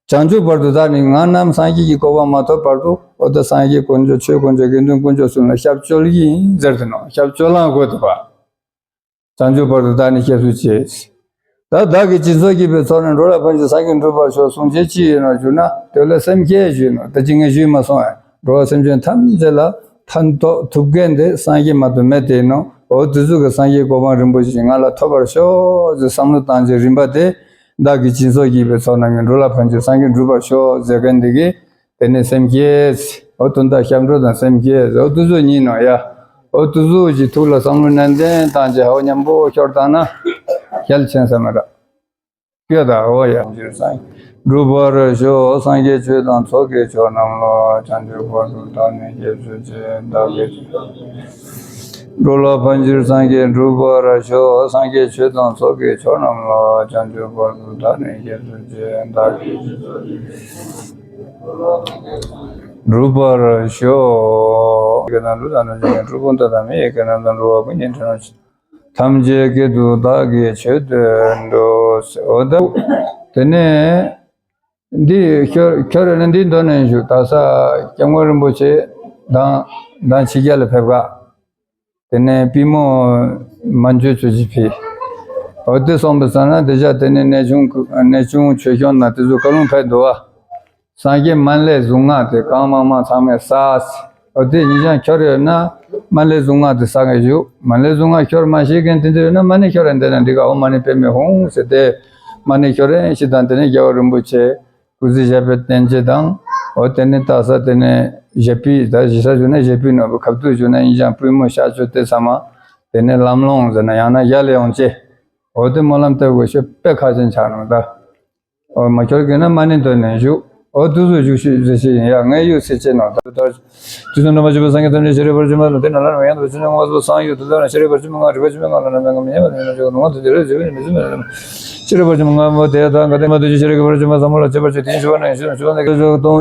བྱང་ཆུབ་བར་དུ་བདག་ནི་ང་རྣམས་སངས་རྒྱས་ཀྱི་གོ་འཕང་མ་ཐོབ་བར་དུ་འོ་ད་སངས་རྒྱས་དཀོན་མཆོག་ཆོས་དཀོན་མཆོག་དགེ་འདུན་དཀོན་མཆོག་གསུམ་ལ་སྐྱབས་བཅོལ་གྱི་ཡིན་ཟེར་དུ་ནོ། སྐྱབས་བཅོལ་ལང་དགོས་འདུག་པ། བྱང་ཆུབ་བར་དུ་བདག་ནི་སྐྱབས་སུ་མཆི། ད་བདག་གིས་སྦྱིན་སོགས་བགྱིས་པའི་ཚོགས་རྣམས་འགྲོ་ལ་ཕན་ཕྱིར་སངས་རྒྱས་འགྲུབ་པར་ཤོག་གསུང་བྱེད་ཅི་ཡིན་ནོ་ཞུ་ན་དེ་ལ་སེམས་བསྐྱེད་ཞུས་ནོ། ད་ཅི་ངས་ཞུས་མ་སོང་ཨེ། འགྲོ་བ་སེམས་ཅན་ཐམས་ཅད་ལ་ཕན་ཐོགས་ཐུབ་མཁན་དེ་སངས་རྒྱས་མ་གཏོགས་མེད་དེ་ཡིན་ནོ། འོ་དུས་གཟུགས་ཀྱི་སངས་རྒྱས་གོ་འཕང་རིན་པོ་ཆེ་ང་ལ་ཐོབ་པར་ཤོག་ཅེས་བསམ་བློ་བཏང་རྗེས་རིམ་པ་དེ་བདག་གིས་སྦྱིན་སོགས་བགྱིས་པའི་ཚོགས་རྣམས་ཀྱིས་འགྲོ་ལ་ཕན་ཕྱིར་སངས་རྒྱས་འགྲུབ་པར་ཤོག་ཟེར་མཁན་དེ་གིས། དེ་ནས་སེམས་བསྐྱེད། འོ་དོན་དག་སྐྱབས་འགྲོ་དང་སེམས་བསྐྱེད། འོ་དུས་གཟུགས་གཉིས་ནོ་ཡ། འོ་དུས་གཟུགས་ཀྱི་ཐུགས་ལ་བསམ་བློ་ནན་ཏན་བཏང་རྗེས་འོ་མཉམ་པོ་ཤོར་བཏང་ན། ཞལ་ཆེན་ས་མ་ར། སྐྱོ་ད་འོ་ཡ། འགྲུབ་པར་ཤོག་སངས་རྒྱས་ཆོས་དང་ཚོགས་ཀྱི་མཆོག་རྣམས་ལ། བྱང་ཆུབ་བར་དུ་བདག་ནི་སྐྱབས་སུ་མཆི། བདག་གིས་འགྲོ་ལ་ཕན་ཕྱིར་སངས་རྒྱས་འགྲུབ་པར་ཤོག་སངས་རྒྱས་ཆོས་དང་ཚོགས་ཀྱི་མཆོག་རྣམས་ལ། བྱང་ཆུབ་བར་དུ་བདག་ནི་སྐྱབས་སུ་མཆི། བདག་གིས་འགྲུབ་པར་ཤོག་ཀྱི་ནང་ལུས་དང་ནང་བཞིན་གྱི་འགྲོ་ཀུན་ད་དང་མི་ཡི་གེ་རྣམས་དང་འགྲོ་བ་ཀུན་གྱི་འཕྲིན་ལས་ཐམས་ཅད་ཀྱི་དུ་བདག་གིས་ཆོས་སྟོན་འགྲོ། འོ་ད་དེ་ནས་འདི་ཁྱོད་ཁྱོད་རེ་ནས་འདི་འདོན་ནས་བཞུགས། ད་ས་སྐྱབས་མགོན་རིན་པོ་ཆེ་དང་དང་ཕྱི་རྒྱལ་ལ་ཕེབས་ག་དེ་ནས་པུས་མོ་མ་འཇུ་ཆུ་ཅི་ཕི། འོ་དེ་སོང་པའི་ས་ན་དེ་བཞག་དེ་ནས་གནས་ཆུང་གནས་ཆུང་ཆོས་སྐྱོང་དང་དེ་ཚོ་བཀའ་ལུང་ཕེབས་འདུག་བ། སངས་རྒྱས་མ་ཎི་གཟུངས་སྔགས་དེ་གང་མང་མང་ཚང་མས་བསགས། འོ་དེ་ཉིན་ཞག་འཁྱོར་ཡོད་ན་མ་ཎི་གཟུངས་སྔགས་དེ་བསགས་ཡོད། མ་ཎི་གཟུངས་སྔགས་འཁྱོར་མ་ཤེས་མཁན་དེ་འདྲ་ཡོད་ན་མ་ཎི་འཁྱོར་ཡང་དེ་ན་འགྲིག་ག་འོ་མ་ཎི་པདྨེ་ཧཱུྃ་ཟེར་ཏེ། མ་ཎི་འཁྱོར་ཡང་ཤི་དང་དེ་ནས་རྒྱལ་བ་རིན་པོ་ཆེ། སྐུ་ཚེ་ཞབས་པད་བརྟན་ཅིང་དང་། འོ་དེ་ནས་ད་ས་དེ་ནས་ཞབས་པུས་ད་ཞི་ས་བྱུང་ན་ཞབས་པུས་ནོར་བུ་ཁབ་ཏུ་བྱུང་ན་ཡིན་ཀྱང་པུས་མོ་ཤ་ཆུ་དེ་ཚང་མ་དེ་ནས་ལམ་ལྷོང་ཟེར་ན་ཡང་ན་ཡར་ལ་ཡོང་ཅེས། འོ་དེ་སྨོན་ལམ་བཏབ་དགོས་ཤེས་དཔེ་ཁག་ཅན་ཆགས་ནོ་ད། འོ་མ་ཁྱོར་གྱི་ན་མ་ཎི་འདོན་ནས་བཞུགས། འོ་དུས་སུ་བཞུགས་ཤིག་ཟེར་ཤེས་ཡིན་ཡ་ངས་ཡོད་ཟེར་ཅེས་ནོ་ད། དུས་གསུམ་རྣམ་པར་འཇིག་པའི་སངས་རྒྱས་ཐམས་ཅད་ཤེས་རིག་ཕར་ཕྱིན་པ་ལ་དེ་ན་ལ་རང་ཡང་དུ་ཕྱིན་ནས་ངོ་བོ་སངས་རྒྱས་དུས་ལྟར་ན་ཤེས་རིག་ཕར་ཕྱིན་པ་ལྔ་རིག་པ་ཕྱིན་པ་ལྔ་ལ་ན་མེད་ཀྱང་མི་ཉམས་པ་དེ་ན་ཆོག་ལུང་དུ་དེ་རེ་ཟེར་བས་ནི་མི་ཟེར་མེད་ལ། ཤེས་རབ་བར་ཆད་མང་པོ་དེ་དག་ག་དེ་མ་དུས་ཀྱི་ཤེས་རབ་ཀྱི་བར་ཆད་མ་ཟབ་མོ་ལ་བྱེད་པར་བྱེད་དེ་ཉིད་ཞི་བ་ནང་ཞི་བ་ཞི་བ་ནང་གི་ཚོགས་གཏོང་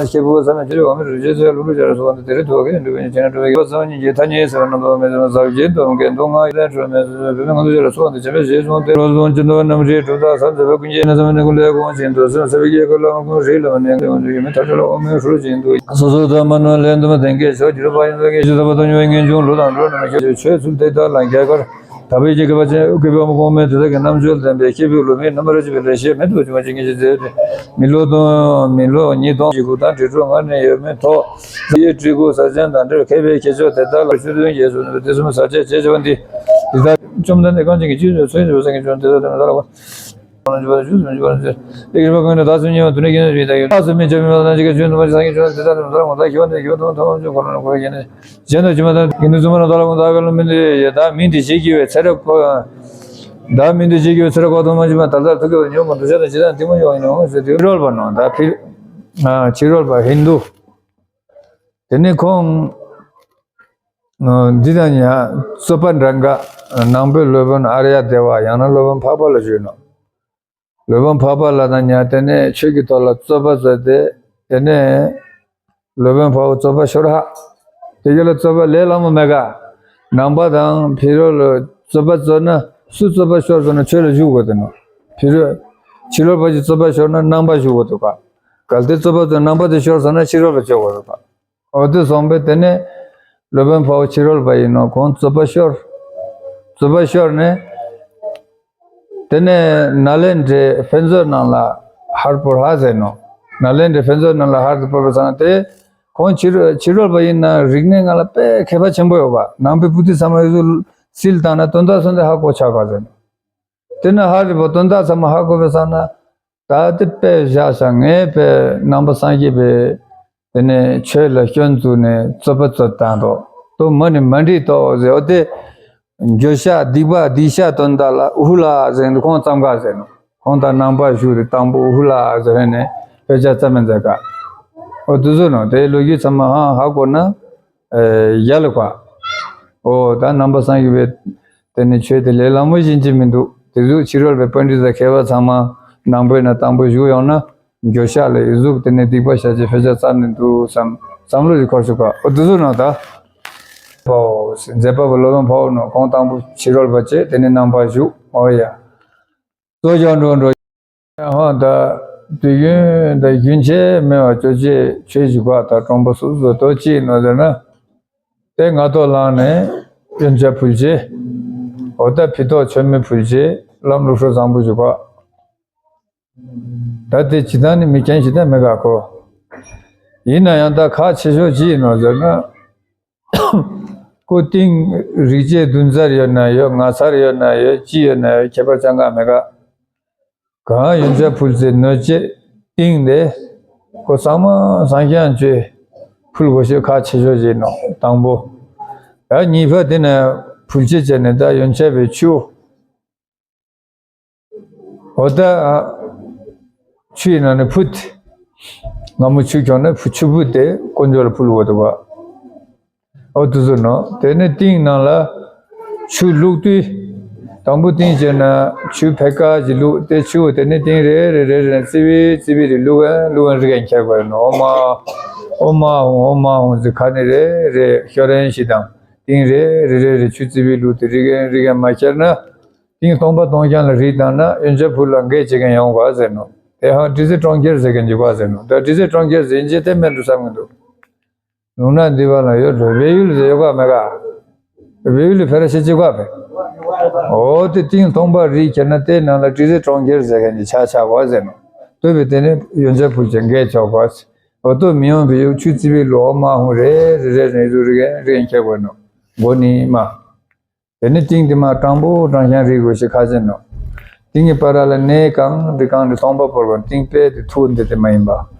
ཤེས་པོ་ཟབ་མོ་ཅི་རིག་འོ་མི་རིག་བྱེད་ཚེ་ལུག་ལུག་ཅར་སོགས་དེ་རིག་ཐོག་གི་འགྲུབ་པའི་ཆེ་ན་འགྲུབ་པའི་དགེ་བ་ཚང་ཉིད་ཀྱི་ཐ་སྙད་ཟེར་བ་རྣམ་རྟོག་མེད་ཟེར་བ་ཟབ་རྒྱས་སྟོབས་མཁས་མདོ་སྔགས་ཡི་ལན་གྲོལ་མེད་ཟེར་བའི་བུད་མེད་ང་ཚོ་ཅི་རིག་སོགས་དེ་བྱེད་པའི་རྗེས་བྱུང་སྟེ་རོ་ཟོང་ཅི་འདུག་རྣམ་རིག་གྲུབ་མཐའ་ས་མཛད་པ་ཀུན་གྱི་ན་ཟེར་བ་ནི་ཀུན་ལས་དགོངས་ཤིང་དུ་ཟེར་ས་བའི་སྐྱེ་ཀུན་ལ་མ་ཀུན་རིག་ལ་མ་ནས་ཡོད་མི་ཐར་ཆ་ལ་འོ་མའི་ཧྲུལ་ཅན་དུ་སོ་སོ་ཐ་མ་ནོར་ལས་འདུན་མ་ལྡན་གྱི་ཕྱོགས་བསྒྱུར་པ་ཡིན་ལ་ངེས་ཤེས་ཟབ་པ་དང་ཉུང་བའི་ངེས་འབྱུང་ལུགས་དང་འགྲོ་རྣམས་ཁྱབ་ཆོས་ཚུལ་དེ་དག་ལ་རྒྱ་གར་དག་པའི་ཀྱི་དགེ་བ་ཅན་དགེ་བ་མ་གོང་མའི་དེ་དག་གི་རྣམ་དཔྱོད་ལྡན་པའི་སྐྱེས་བུ་ལུས་མེད་རྣམ་པར་འབྱེད་པའི་ལེགས་བཤད་མེ་ཏོག་ཅུང་ཅིག་ངེས་ཤེས་མཛད་དེ། མི་ལོ་དང་མི་ལོ་ཉིས་སྟོང་བཞི་དགུ་དང་ཁྲི་དྲུག་སྔར་ནས་ཡོད་མེད་ཐོག་ཡེ་སྤྲུལ་སྐུ་ས་ཆེན་དང་འབྲེལ་མཁས་པའི་ཁྱད་ཆོས་དེ་དག་ལ་ཆོས་དོན་རྒྱས་སུ་ནུས་པའི་དེ་གསུམ་ས་ཆེན་ཞེས་བྱ་བ་འདི། དེ་དག་བཅོམ་ལྡན་འདས་གང་ཅིག་གིས་ཅི་ཡོད་ཚོད་ཡོད་སེང་གེ་བཅོམ་དེ་དག་དེ་ན་ད་ལ་བ། ལ་ཇི་བ་ཇུ་ཟུ་ཇི་བ་ཟེར། ཏེ་ཀིར་པ་ཀུན་ནས་བདག་སེམས་ཉེ་བ་དུ་ནས་ཀྱི་ནས་རིག་ད་ཡོད། བདག་སེམས་མི་འཆབ་མི་བ་དང་ཅི་ག་ཇུ་ནུ་མ་ཅི་སང་གི་ཇུ་ནུ་དེ་དག་དེ་ན་ད་ལ་ངོ་ད་ཁྱེད་བ་འདི་ཁྱེད་བ་དང་ཐོག་མ་ཇུ་ཁོ་ན་ཁོ་ཡེ་ནས། གཞན་དུ་ཇི་མ་དང་གི་ནུ་ཟུ་མ་ན་ད་ལ་ངོ་ད་ག་ལ་མི་འདི་ཡེ་ད་མི་འདི་ཞིག་གི་བའི་ཚེ་རབས་ཁོ། ད་མི་འདི་ཞིག་གི་བའི་ཚེ་རབས་ཁོ་ཐོག་མ་ཇི་མ་ད་ལྟ་ཐུག་གི་བའི་ཉོན་མོངས་འདུ་བྱེད་དང་ཇི་ལྟར་འདི་མ་ཡོང་ཡིན་ནོ་ཟེར་དུས་ཕྱི་རོལ་པ་ནོ་ད་ཕི། ཕྱི་རོལ་པ་ཧིན་དུ། དེ་ནས་ཁོང་། འདི་དང་ཉ་རྩོད་པ་འདྲ་འགའ། ནང་པའི་སློབ་དཔོན་ཨརྱ་དེ་བ་ཡང་ན་སློབ་དཔོན་འཕགས་པ་ལ་ཞུས་ནོ། སློབ་དཔོན་འཕགས་པ་ལ་དང་ཉ་དེ་ནས་ཆོས་ཀྱི་ཐོག་ལ་རྩོད་པ་རྩོད་དེ། དེ་ནས་སློབ་དཔོན་འཕགས་པ་རྩོད་པ་ཤོར་ཧ། དེ་ག་ལ་རྩོད་པ་ལས་སླ་མོ་མེད་ག། ནང་པ་དང་ཕྱི་རོལ་ལ་རྩོད་པ་རྩོད་ན་སུ་རྩོད་པ་ཤོར་ཟེར་ན་ཆོས་ལ་ཞུགས་དགོས་དེ་ནོ། ཕྱི་རོལ། ཕྱི་རོལ་པ་ཞིག་རྩོད་པ་ཤོར་ན་ནང་པ་ཞུགས་དགོས་དེ་ག། གལ་ཏེ་རྩོད་པ་དང་ནང་པ་དེ་ཤོར་སོང་ན་ཕྱི་རོལ་པ་བྱེད་དགོས་རེད་པ། འོ་དེ་སོང་པས་དེ་ནས་སློབ་དཔོན་འཕགས་པ་ཕྱི་རོལ་པ་ཡིན་ནོ་ཁོང་རྩོད་པ་ཤོར། རྩོད་པ་ཤོར་ནས། དེ་ནས་ནཱ་ལེནྡྲའི་དཔེ་མཛོད་ནང་ལ་ཧར་པོར་ཧ་ཟེར་ནོ། ནཱ་ལེནྡྲའི་དཔེ་མཛོད་ནང་ལ་ཧར་དུ་སྤོར་བ་ཙང་དེ། ཁོང་ཕྱི་རོལ་ཕྱི་རོལ་པ་ཡིན་ན་རིག་གནས་སྒང་ལ་དཔེ་མཁས་པ་ཆེན་པོ་ཡོད་པ་ནང་པའི་པུ་ཏི་ཚང་མ་ཡོད་ཚུལ་སིལ་བཏང་ན་དོན་དག་སོང་དེ་ཧ་གོ་ཆགས་ག་ཟེར་ནོ། དེ་ན་ཧ་རི་པོ་དོན་དག་ཚང་མ་ཧ་གོ་བའི་ས་ན། ད་དེ་དཔེ་བཞག་ཤག་ངས་དཔེ་ནང་པ་སངས་རྒྱས་པའི་དེ་ནས་ཆོས་ལ་སྐྱོན་བཙུགས་ནས་རྩོད་པ་རྩོད་བཏང་རོགས། དོ་མ་ནི་མ་འགྲིག་དོ་ཟེར། འོ་དེ་འགྱོད་བཤགས་སྡིག་པ་སྡིག་བཤགས་དོན་དག་ལ་ཨུ་ཧུ་ལ་ཟེར་ནས་ཁོང་བརྩམས་ག་ཟེར་ནོ། ཁོང་དང་ནང་པ་བཞུགས་དེ་དང་པོ་ཨུ་ཧུ་ལ་ཟེར་ནས་དཔེ་ཆ་རྩ་མེད་མཛད་ག། འོ་དེ་ཚོ་ནོ་དེ་ལོ་རྒྱུས་ཚང་མ་ཧ་ཧ་གོ་ན། ཨེ་ཡ་ལ་ག། འོ་ད་ནང་པ་སངས་རྒྱས་པའི་དེ་ནི་ཆོས་དེ་ལས་སླ་མོ་ཡིན་གྱི་མི་འདུག། དེ་ཟུག་ཕྱི་རོལ་པའི་པཎྜི་ཏ་མཁས་པ་ཚང་མ་ནང་པའི་ན་དང་པོ་བཞུགས་ཡོང་ན། འགྱོད་བཤགས་ལ་ཡི་ཟུག་དེ་ནས་སྡིག་པ་བཤགས་ཀྱི་དཔེ་ཆ་བརྩམས་ནས་འདུག་བསམ། བསམ་བློ་ཞིག་འཁོར་ཆོག་ག། འོ་དེ་ཚོ་ནང་ད། ཕའོ། མཛད་པ་པོ་སློབ་དཔོན་ཕའོ་ནོ་ཁོང་དང་པོ་ཕྱི་རོལ་པ་བྱས་དེ་ནས་ནང་པ་བཞུགས། འོ་ཡ། གཙོ་རྒྱག་འགྲོ་འགྲོ། ཧོ་ད་དུས་རྒྱུན་ད་རྒྱུན་ཆད་མེད་པར་སྐྱོ་ཆས་ཆོས་ཞུ་ག་ད་གྲོང་པ་སོ་སོ་ཏོ་ཅི་ནོ་ཟེར་ན། དེ་སྔ་ཐོག་ལངས་ནས་ཡོན་ཆབ་ཕུལ་བྱས། འོ་ད་ཕི་ཐོག་མཆོད་མེ་ཕུལ་བྱས་བླམ་ལུགས་སྲོལ་བཟང་པོ་ཞིག་གོ། ད་དེ་ཇི་ལྟར་ནི་མི་མཁྱེན་ཞིག་ད་མི་དགའ་གོ། ཡིན་ན་ཡང་ད་ཁག་ཆེ་ཤོས་ཅི་ཡིན་ནོ་ཟེར་ན། ཁོ་ཏིང་རིགས་བྱེད་བདུན་ཚར་ཡོད་ན་ཡོད། ལྔ་ཚར་ཡོད་ན་ཡོད། ཅི་ཡོད་ན་ཡོད། ཁྱད་པར་ཅང་གང་མི་དགའ། གང་ཡོན་ཆབ་ཕུལ་ཚེ་སྣོད་བཅས་ཏིང་དེ་ཁོ་ཚང་མ་སངས་རྒྱས་ཆོས་ཕུལ་དགོས་ཤེས་ཁག་ཆེ་ཤོས་ཅིག་ནོ། དང་པོ། ད་གཉིས་པ་དེ་ནས་ཕུལ་ཆེད་བྱས་ནས་ད་ཡོན་ཆབ་པའི་ཆུ། འོ་ད་ཆུ་ཡི་ནང་ནས་ཕུད། སྔ་མོ་ཆུ་ཁྱོང་ནས་ཕུ་ཆུ་ཕུད་དེ་དཀོན་མཆོག་ལ་ཕུལ་དགོས་འདུག་ག། འོ་དེ་ཚོ་ནོ། དེ་ནས་ཏིང་ནང་ལ་ཆུ་བླུགས་དུས། དང་པོ་ཏིང་བྱས་ན་ཆུ་ཕལ་སྐད་ཅིག་བླུགས། དེ་ཆུ་དེ་ནས་ཏིང་རེ་རེ་རེ་རེ་ཙི་བི་ཙི་བི་རེ་བླུགས་ཨ་བླུགས་ཨ་རིག་གན་ཁྱེར་དགོས་ནོ། ཨོ་མ་ཨོ་མ་ཧོང་ཨོ་མ་ཧོང་ཟེར་ཁ་ནས་རེ་རེ་ཤོ་རན་ཞིག་དང་ཏིང་རེ་རེ་རེ་རེ་ཆུ་ཙི་བི་བླུགས་དེ་རིག་གན་རིག་གན་མ་ཁྱེར་ན། ཏིང་སྟོང་པ་སྟོང་རྐྱང་ལ་རིག་བཏང་ན་ཡོན་ཆབ་ཕུལ་ལ་འགལ་བྱེད་མཁན་ཡོང་ག་ཟེར་ནོ། དེ་ཧང་དྲི་ཟའི་གྲོང་ཁྱེར་ཟེར་མཁན་གྱི་ག་ཟེར་ནོ། ད་དྲི་ཟའི་གྲོང་ཁྱེར་ཟེར་གྱི་དེ་མིན་འགྲོ་བསམ་གྱི་འདུག། ལུང་ན་འདི་བ་ལ་ཡོད་འགྲོ། བལ་ཡུལ་ཟེར་ཡོད་ག་མེད་ག། བལ་ཡུལ་ལ་ཕེ་ར་ཤེ་ཅི་ག་བེ། འོ་དེ་ཏིང་སྟོང་པ་རིག་ཁྱེར་ན་དེ་ནང་ལ་དྲི་ཟའི་གྲོང་ཁྱེར་ཟེར་མཁན་གྱི་ཆ་ཆ་ག་ཟེར་ནོ། དུ་བའི་དེ་ནི་ཡོན་ཆབ་ཕུལ་ཅན་འགལ་ཆོག་ག་ཟེར། འོ་དུ་མི་ཡོང་བའི་ཡུལ་ཆུ་ཙི་བི་ལོ་མ་ཧུང་རེ་རེ་རེ་རེ་རེ་རེ་རེ་ཁྱེར་དགོས་ནོ། མགོ་ནི་མ། དེ་ནི་ཏིང་དེ་མ་དྲང་པོ་དྲང་རྐྱང་རིག་དགོས་ཤེས་ཁག་ཆེ་ནོ། ཏིང་གི་བར་ལ་གནས་གང་རི་གང་རི་སྟོང་པ་བོར་བ། ཏིང་དཔེ་དེ་ཐུག་འདི་དེ་མ་ཡིན་པ།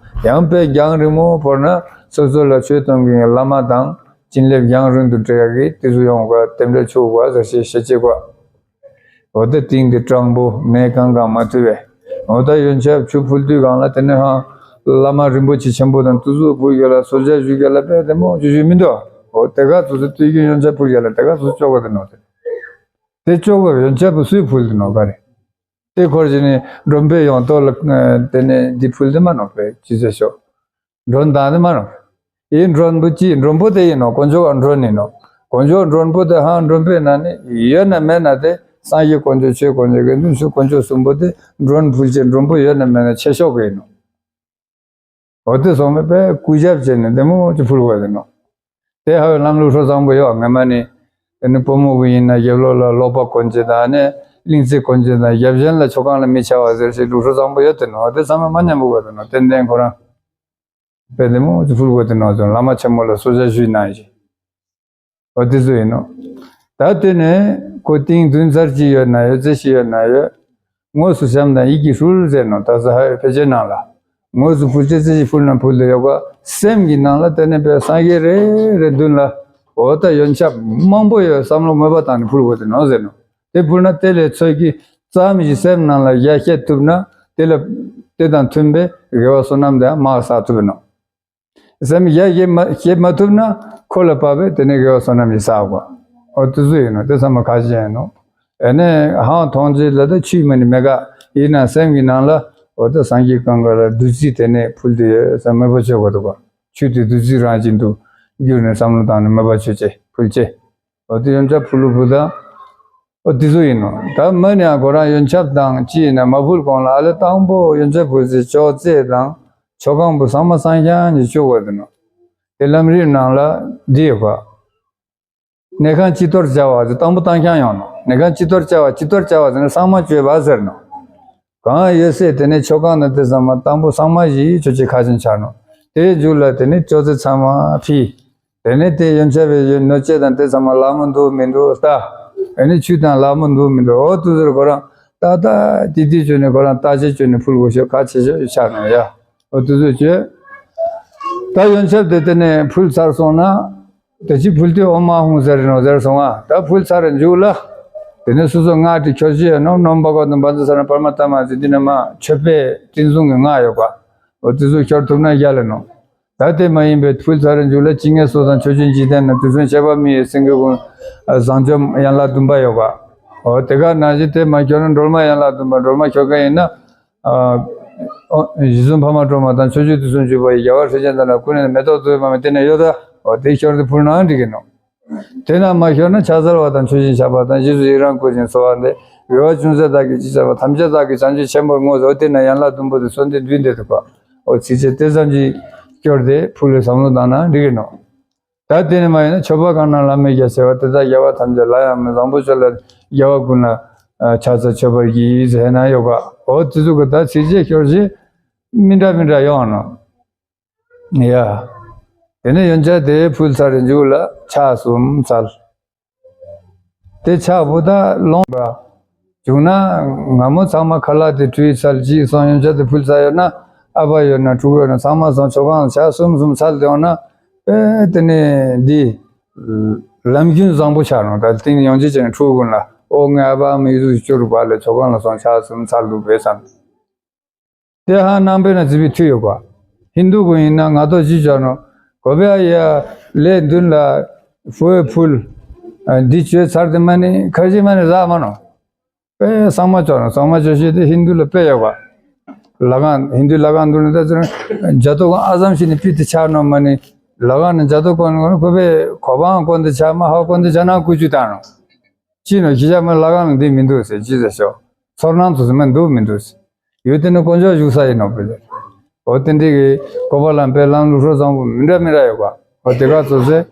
ཡང་དཔེ་རྒྱང་རིང་མོ་བོར་ན་སོ་སོ་ལ་ཆོས་གཏོང་མཁན་གྱི་བླ་མ་དང་བྱིན་རླབས་རྒྱང་རིང་དུ་འབྲེལ་གྱི་དེ་ཚོ་ཡོང་བ་དེ་འདྲ་ཆོག་པ་ཟེར་ཤེས་ཤེས་ཅེས་པ། འོ་ད་ཏིང་དེ་དྲང་པོ་གནས་གང་གང་མ་ཐུབ་པས། འོ་ད་ཡོན་ཆབ་ཆུ་ཕུལ་དུས་གང་ལ་དེ་ནི་ཧང་བླ་མ་རིན་པོ་ཆེ་ཆེན་པོ་དང་དུ་ཚོགས་ཕུལ་རྒྱ་ལ་གསོལ་ཇ་ཞུ་རྒྱ་ལ་དཔེ་དེ་མོ་ཞུ་ཞུ་མི་འདུག། འོ་དེ་ག་ཚོ་ཚོ་དུས་རྒྱུན་ཡོན་ཆབ་ཕུལ་རྒྱ་ལ་དེ་ག་ཚོ་ཆོག་ག་དེ་ནོ་དེ། དེ་ཆོག་གི་ཡོན་ཆབ་པོ་སུས་ཕུལ་དུ་ནོ་ག་རེ། དེ་འཁོར་གྱི་ནི་མགྲོན་པོས་ཡོང་ཐོག་ལ་དེ་ནས་འདི་ཕུལ་དུ་མ་ནོ་པས་ཅི་ཟེར་ཤོག། མགྲོན་དང་དུ་མ་ནོ། ཡིན་མགྲོན་པོ་ཅི་མགྲོན་པོ་དེ་ཡིན་ནོ། དཀོན་མཆོག་ག་མགྲོན་ཡིན་ནོ། དཀོན་མཆོག་མགྲོན་པོ་དེ་ཧང་མགྲོན་པོའི་ནང་ནས་ཡོད་ན་མེད་ན་དེ་སངས་རྒྱས་དཀོན་མཆོག་ཆོས་དཀོན་མཆོག་དགེ་འདུན་ཆོས་དཀོན་མཆོག་གསུམ་པོ་དེ་མགྲོན་ཕུལ་ཅེས་མགྲོན་པོ་ཡོད་ན་མེད་ན་ཆེ་ཤོག་གི་ཡིན་ནོ། འོ་དེ་སོང་མེད་པས་སྐུ་ཞབས་བྱས་ནས་བདེ་མོ་ཅིག་ཕུལ་དགོས་ཟེར་ནོ། དེ་ཧ་བའི་ལམ་ལུགས་སྲོལ་བཟང་པོ་ཡོད། ངས་མ་ནི་དེ་ནི་བུ་མོ་བུ་ཡིན་ན་རྒྱབ་ལོགས་ལ་ཀློག་པ་གོན་ཅིག་དང་ནི་གླིང་རྩེ་གོན་ཅིག་དང་རྒྱབ་གཞན་ལ་ཆོ་གང་ལ་མི་བྱ་བ་ཟེར་ཞིག་ལུགས་སྲོལ་བཟང་པོ་ཡོད་དེ་ནོ། དེ་ཚང་མ་མ་ཉམས་པོ་དགོས་དེ་ནོ། ཏན་ཏན་ཁོ་རང་དཔེ་བདེ་མོ་ཅིག་ཕུལ་དགོས་དེ་ནོ། བླ་མ་ཆེན་མོ་ལ་གསོལ་ཇ་ཞུས་གནང་ཞིག། འོ་དེ་ཚོ་ཡིན་ནོ། ད་དེ་ནས་ཁོ་ཏིང་བདུན་ཚར་གཅིག་ཡོད་ན་ཡོད་ཙེ་ཞིག་ཡོད་ན་ཡོད། དངོས་སུ་བཤམས་དང་ཡིད་ཀྱིས་ཧྲུལ་ཟེར་ནོ། ད་ས་ཧའི་ཕལ་ཆེར་ནང་ལ་དངོས་སུ་ཕུལ་ཙེ་ཙེ་ཞིག་ཕུལ་ན་ཕུལ་དུ་ཡོད་པ། སེམས་ཀྱི་ནང་ལ་དེ་ནས་པའི་སངས་རྒྱས་རེ་རེ་མདུན་ལ་འོ་ད་ཡོན་ཆབ་མང་པོ་ཡོད་བསམ་བློ་མོས་པ་བཏང་ནས་ཕུལ་དགོས་དེ་ནོ་ཟེར་ནོ། དེ་ཕུལ་ན་དེ་ལས་ཚོད་ཀྱིས་ཙམ་ཞིག་སེམས་ནང་ལ་ཡར་བཤད་ཐུབ་ན་དེ་ལ་དེ་དང་མཐུན་པའི་དགེ་བ་བསོད་ནམས་དེ་མར་བསགས་ཐུབ་ནོ། སེམས་ཡར་བཤད་མ་བཤད་མ་ཐུབ་ན་ཁོ་ལ་བབས་པས་དེ་ནས་དགེ་བ་བསོད་ནམས་ཀྱི་བསགས་པ། འོ་དེ་ཚོ་ཡིན་ནོ། དེ་ཚང་མ་ཁ་ཤས་ཡིན་ནོ། ཨེ་ནས་ཧང་མཐོང་ཆེས་ལ་ད་ཆུ་མ་ནི་མེད་ག། ཡིན་ན་སེམས་ཀྱི་ནང་ལ་འོ་ད་སངས་རྒྱས་གང་ག་ལ་བདུད་རྩི་དེ་ནས་ཕུལ་དུ་ཡོད་བསམ་མོས་པ་བྱེད་དགོས་འདུག་ག། ཆུ་དེ་བདུད་རྩི་རང་བཞིན་དུ་གྱུར་ནས་བསམ་བློ་བཏང་ནས་མོས་པ་བྱེད་ཅེས་ཕུལ་ཅེས། འོ་དེ་ཡོན་ཆབ་ཕུལ་ལུ་ཕུལ་དང་། འོ་དེ་ཚོ་ཡིན་ནོ། ད་མ་ནི་ཡང་ཁོ་རང་ཡོན་ཆབ་དང་ཅི་ཡིན་ན་མ་ཕུལ་གོང་ལ་ཨ་ལེ་དང་པོ་ཡོན་ཆབ་ཕུལ་ཚེ་ཅོག་ཙེ་དང་ཆོ་གང་པོ་ཚང་མ་སངས་རྐྱང་གིས་བཅུག་དགོས་དེ་ནོ། དེ་ལམ་རིམ་ནང་ལ་འདི་ཡོད་པ། གནས་ཁང་སྤྱི་གཏོར་བྱ་བ་ཟེར་དང་པོ་བཏང་རྐྱང་ཡོང་ནོ། གནས་ཁང་སྤྱི་གཏོར་བྱ་བ་སྤྱི་གཏོར་བྱ་བ་ཟེར་ན་ཚང་མ་བཅོས་པ་ཟེར་ནོ། གང་ཡོད་ཚད་དེ་ནས་ཆོ་གང་དང་དེ་ཚང་མ་དང་པོ་ཚང་མ་ཞིག་ཆོ་ཅེས་ཁ་ཆེན་ཆགས་ནོ། དེའི་མཇུག་ལ་དེ་ནས་ཅོག་ཙེ་ཚང་མ་ཕུལ། དེ་ནས་དེ་ཡོན་ཆབ་པའི་ཡོན་སྣོད་ཆས་དང་དེ་ཚང་མ་ལག་མོ་འདུག་མི་འདུག་ལྟ། དེ་ནས་ཆུ་དང་ལག་མོ་འདུག་མི་འདུག། འོ་དེ་ཚོར་ཁོ་རང་ ད་ད་དེ་དུས་བྱོན་ནས་ཁོ་རང་ལྟ་ཅི་བྱོན་ནས་ཕུལ་དགོས་ཤོག་ཁ་ཆེ་ཤོས་ཆགས་ནས་ཡ། འོ་དུས་ཚོད་བྱོས། ད་ཡོན་ཆབ་དེ་དེ་ནས་ཕུལ་ཚར་སོང་ན། དེ་ཅི་ཕུལ་དུས་ཨོ་མ་ཧུང་ཟེར་ནོ་ཟེར་སོང་ང་། ད་ཕུལ་ཚར་རེ་འཇུག་ལ། དེ་ནས་སོ་སོ་སྔགས་དེ་ཁྱོད་ཅི་ཡོད་ནོ་ནོམ་པ་གོ་དང་བཛྲ་ས་ན་པར་མ་ཏ་མ་ཟེར་འདི་ནས་མ་མཆོད་པའི་ཏིང་འཛུམ་གྱི་སྔགས་ཡོད་པ། འོ་དུས་ཚོད་ཁྱོད་ཐུབ་ན་རྒྱལ་ལ་ནོ། ད་དེ་མ་ཡིན་པའི་ཕུལ་ཚར་རེ་འཇུག་ལ་ཅི་ངེས་སོ་དང་ཆོས་ཅན་འཇིག་རྟེན་ན་དུས་གསུམ་ཁྱད་པར་མི་ཡི་སེང་གེ་ཀུན་བཟང་འཇོམས་ཡན་ལག་བདུན་པ་ཡོད་པ། འོ་དེ་ག་ནང་བཞིན་དེ་མ་ཁྱོད་ནི་སྒྲོལ་མ་ཡན་ལག་བདུན་པ་སྒྲོལ་མ་ཁྱོད་ག་ཡིན་ན། ཨ། ཨོ། རྗེ་བཙུན་འཕགས་མ་སྒྲོལ་མ་དང་ཕྱོགས་བཅུའི་དུས་གསུམ་འཇུག་པ་ཡི་རྒྱལ་བ་སྲས་བཅས་དང་ལ་ཀུན་ནས་མེ་ཏོག་བརྩེགས་པ་མི་དེ་ནས་ཡོད་ད། འོ་དེ་ཤོར་དེ་ཕུལ་ནའང་འགྲིག་གི་ནོ། དེ་ན་མ་ཤོར་ན་ཕྱག་འཚལ་བ་དང་མཆོད་ཅིང་བཤགས་པ་དང་རྗེས་སུ་ཡི་རང་བསྐུལ་ཞིང་གསོལ་བ་འདེབས། འོལ་བ་ཅུང་ཟད་དག་གིས་ཅི་བྱ་བ་ཐམས་ཅད་དག་གིས་བྱང་ཆུབ་ཆེན་པོར་བསྔོ་ཟེར། འོ་དེ་ན་ཡན་ལག་བདུན་པོ་དེ་གསོལ་འདེབས་བསྡུས་འདེབས་འདུག་པ། འོ་ཚིགས་བཅད་དེ་ཙམ་གྱིས་སྐྱོར་ཏེ་ཕུལ་བའི་བསམ་བློ་བཏང་ན་འགྲིག་གི་ནོ། ད་དེ་ནི་མ་ཡིན་ན་མཆོད་པ་གང་རྣམས་བླ་མེད་རྒྱ་ཆེ་བ། དེ་དག་རྒྱལ་བ་ཐམས་ཅད་ལ་ཡང་མོས། བཟང་པོ་ཁྱོད་ལ་རྒྱལ་བ་ཀུན་ལ་ཕྱག་འཚལ་མཆོད་པར་བགྱི་ཟེར་ན་ཡོད་ག། འོ་དེ་ཚོ་གི་ད་ཚིགས་བཅད་ཤོར་ཞིག་མི་འདྲ་མི་འདྲ་ཡོང་ནོ། ཡ། དེ་ནས་ཡོན་ཆབ་དེ་ཕུལ་ཚར་རེ་འཇུག་ལ་ཕྱག་གསུམ་འཚལ། དེ་ཕྱག་པོ་ད་ལོང་བ། བྱུང་ན་སྔ་མོ་ཚང་མ་ཁ་ལག་དེ་བཀྲུས་ཚར་ཅིག་སོང་ཡོན་ཆབ་དེ་ཕུལ་ཚར་ཡོད་ན། ཨ་ཕ་ཡོད་ན་ཕྲུ་གུ་ཡོད་ན་ཚང་མ་སོང་མཆོད་ཁང་ལ་ཕྱག་གསུམ་གསུམ་འཚལ་དེ་འོང་ན། ཨེ་དེ་ནས་འདི་ལམ་རྒྱུན་བཟང་པོ་ཆགས་ནོ། ད་དེ་ནས་ཡང་ཅི་བྱས་ན་ཕྲུ་གུ་ཀུན་ལ་ཨོ་ངའི་ཨ་ཕ་ཨ་མ་ཡིད་དུ་སྐྱོ་རུ་བ་ལས་མཆོད་ཁང་ལ་སོང་ཕྱག་གསུམ་འཚལ་འདུག་པས་བསམ། དེ་ཧ་ནང་པའི་ན་ཙི་པི་ཐུ་ཡོད་པ། ཧིན་དུ་ཀུན་ཡིན་ན་ང་ཏོ་ཅི་བྱ་ནོ། གོ་བེ་ཨ་ཡ་ལས་མདུན་ལ་ཕུའི་ཕུལ། འདི་བཅོས་ཚར་དེ་མ་ནི་ཁར་ཅི་མ་ནི་རག་མ་ནོ། དཔེ་གཙང་མ་བཅོ་ནོ། གཙང་མ་བཅོ་ཤེས་དེ་ཧིན་དུ་ལ་དཔེ་ཡོད་པ། ལ་ཁང་ཧིན་དུའི་ལ་ཁང་འདུག་ནི་ད་ཚུར་ཇ་ཏོ་ཀོན་ཨ་ཙམ་ཞིག་ནི་པི་ཏི་ཆགས་ནོ་མ་ནི། ལ་ཁང་ནི་ཇ་ཏོ་ཀོན་ནི་ཁོ་པའི་གོ་འཕང་ཀོན་དེ་ཆགས་མ་ཧ་ཀོན་དེ་ཇ་ནང་ཀུ་ཅུ་བཏང་ནོ། ཅི་ནོ་ཁྱི་ཅག་མ་ལ་ཁང་ལ་འདི་མི་འདུག་ཟེར་ཅི་ཟེར་ཤོག་ཚོར་སྣང་ཚོ་ཟེར་མ་འདུག་མི་འདུག་ཟེར། ཡོད་དེ་ནི་དཀོན་མཆོག་བཞུགས་ས་ཡིན་ནོ་བེ་ལེ། འོ་དེ་འདྲི་གི་གོ་པ་ལ་པའི་ལམ་ལུགས་སྲོལ་བཟང་པོ་མི་འདྲ་མི་འདྲ་ཡོད་པ། འོ་དེ་ག་ཚོ་ཟེར།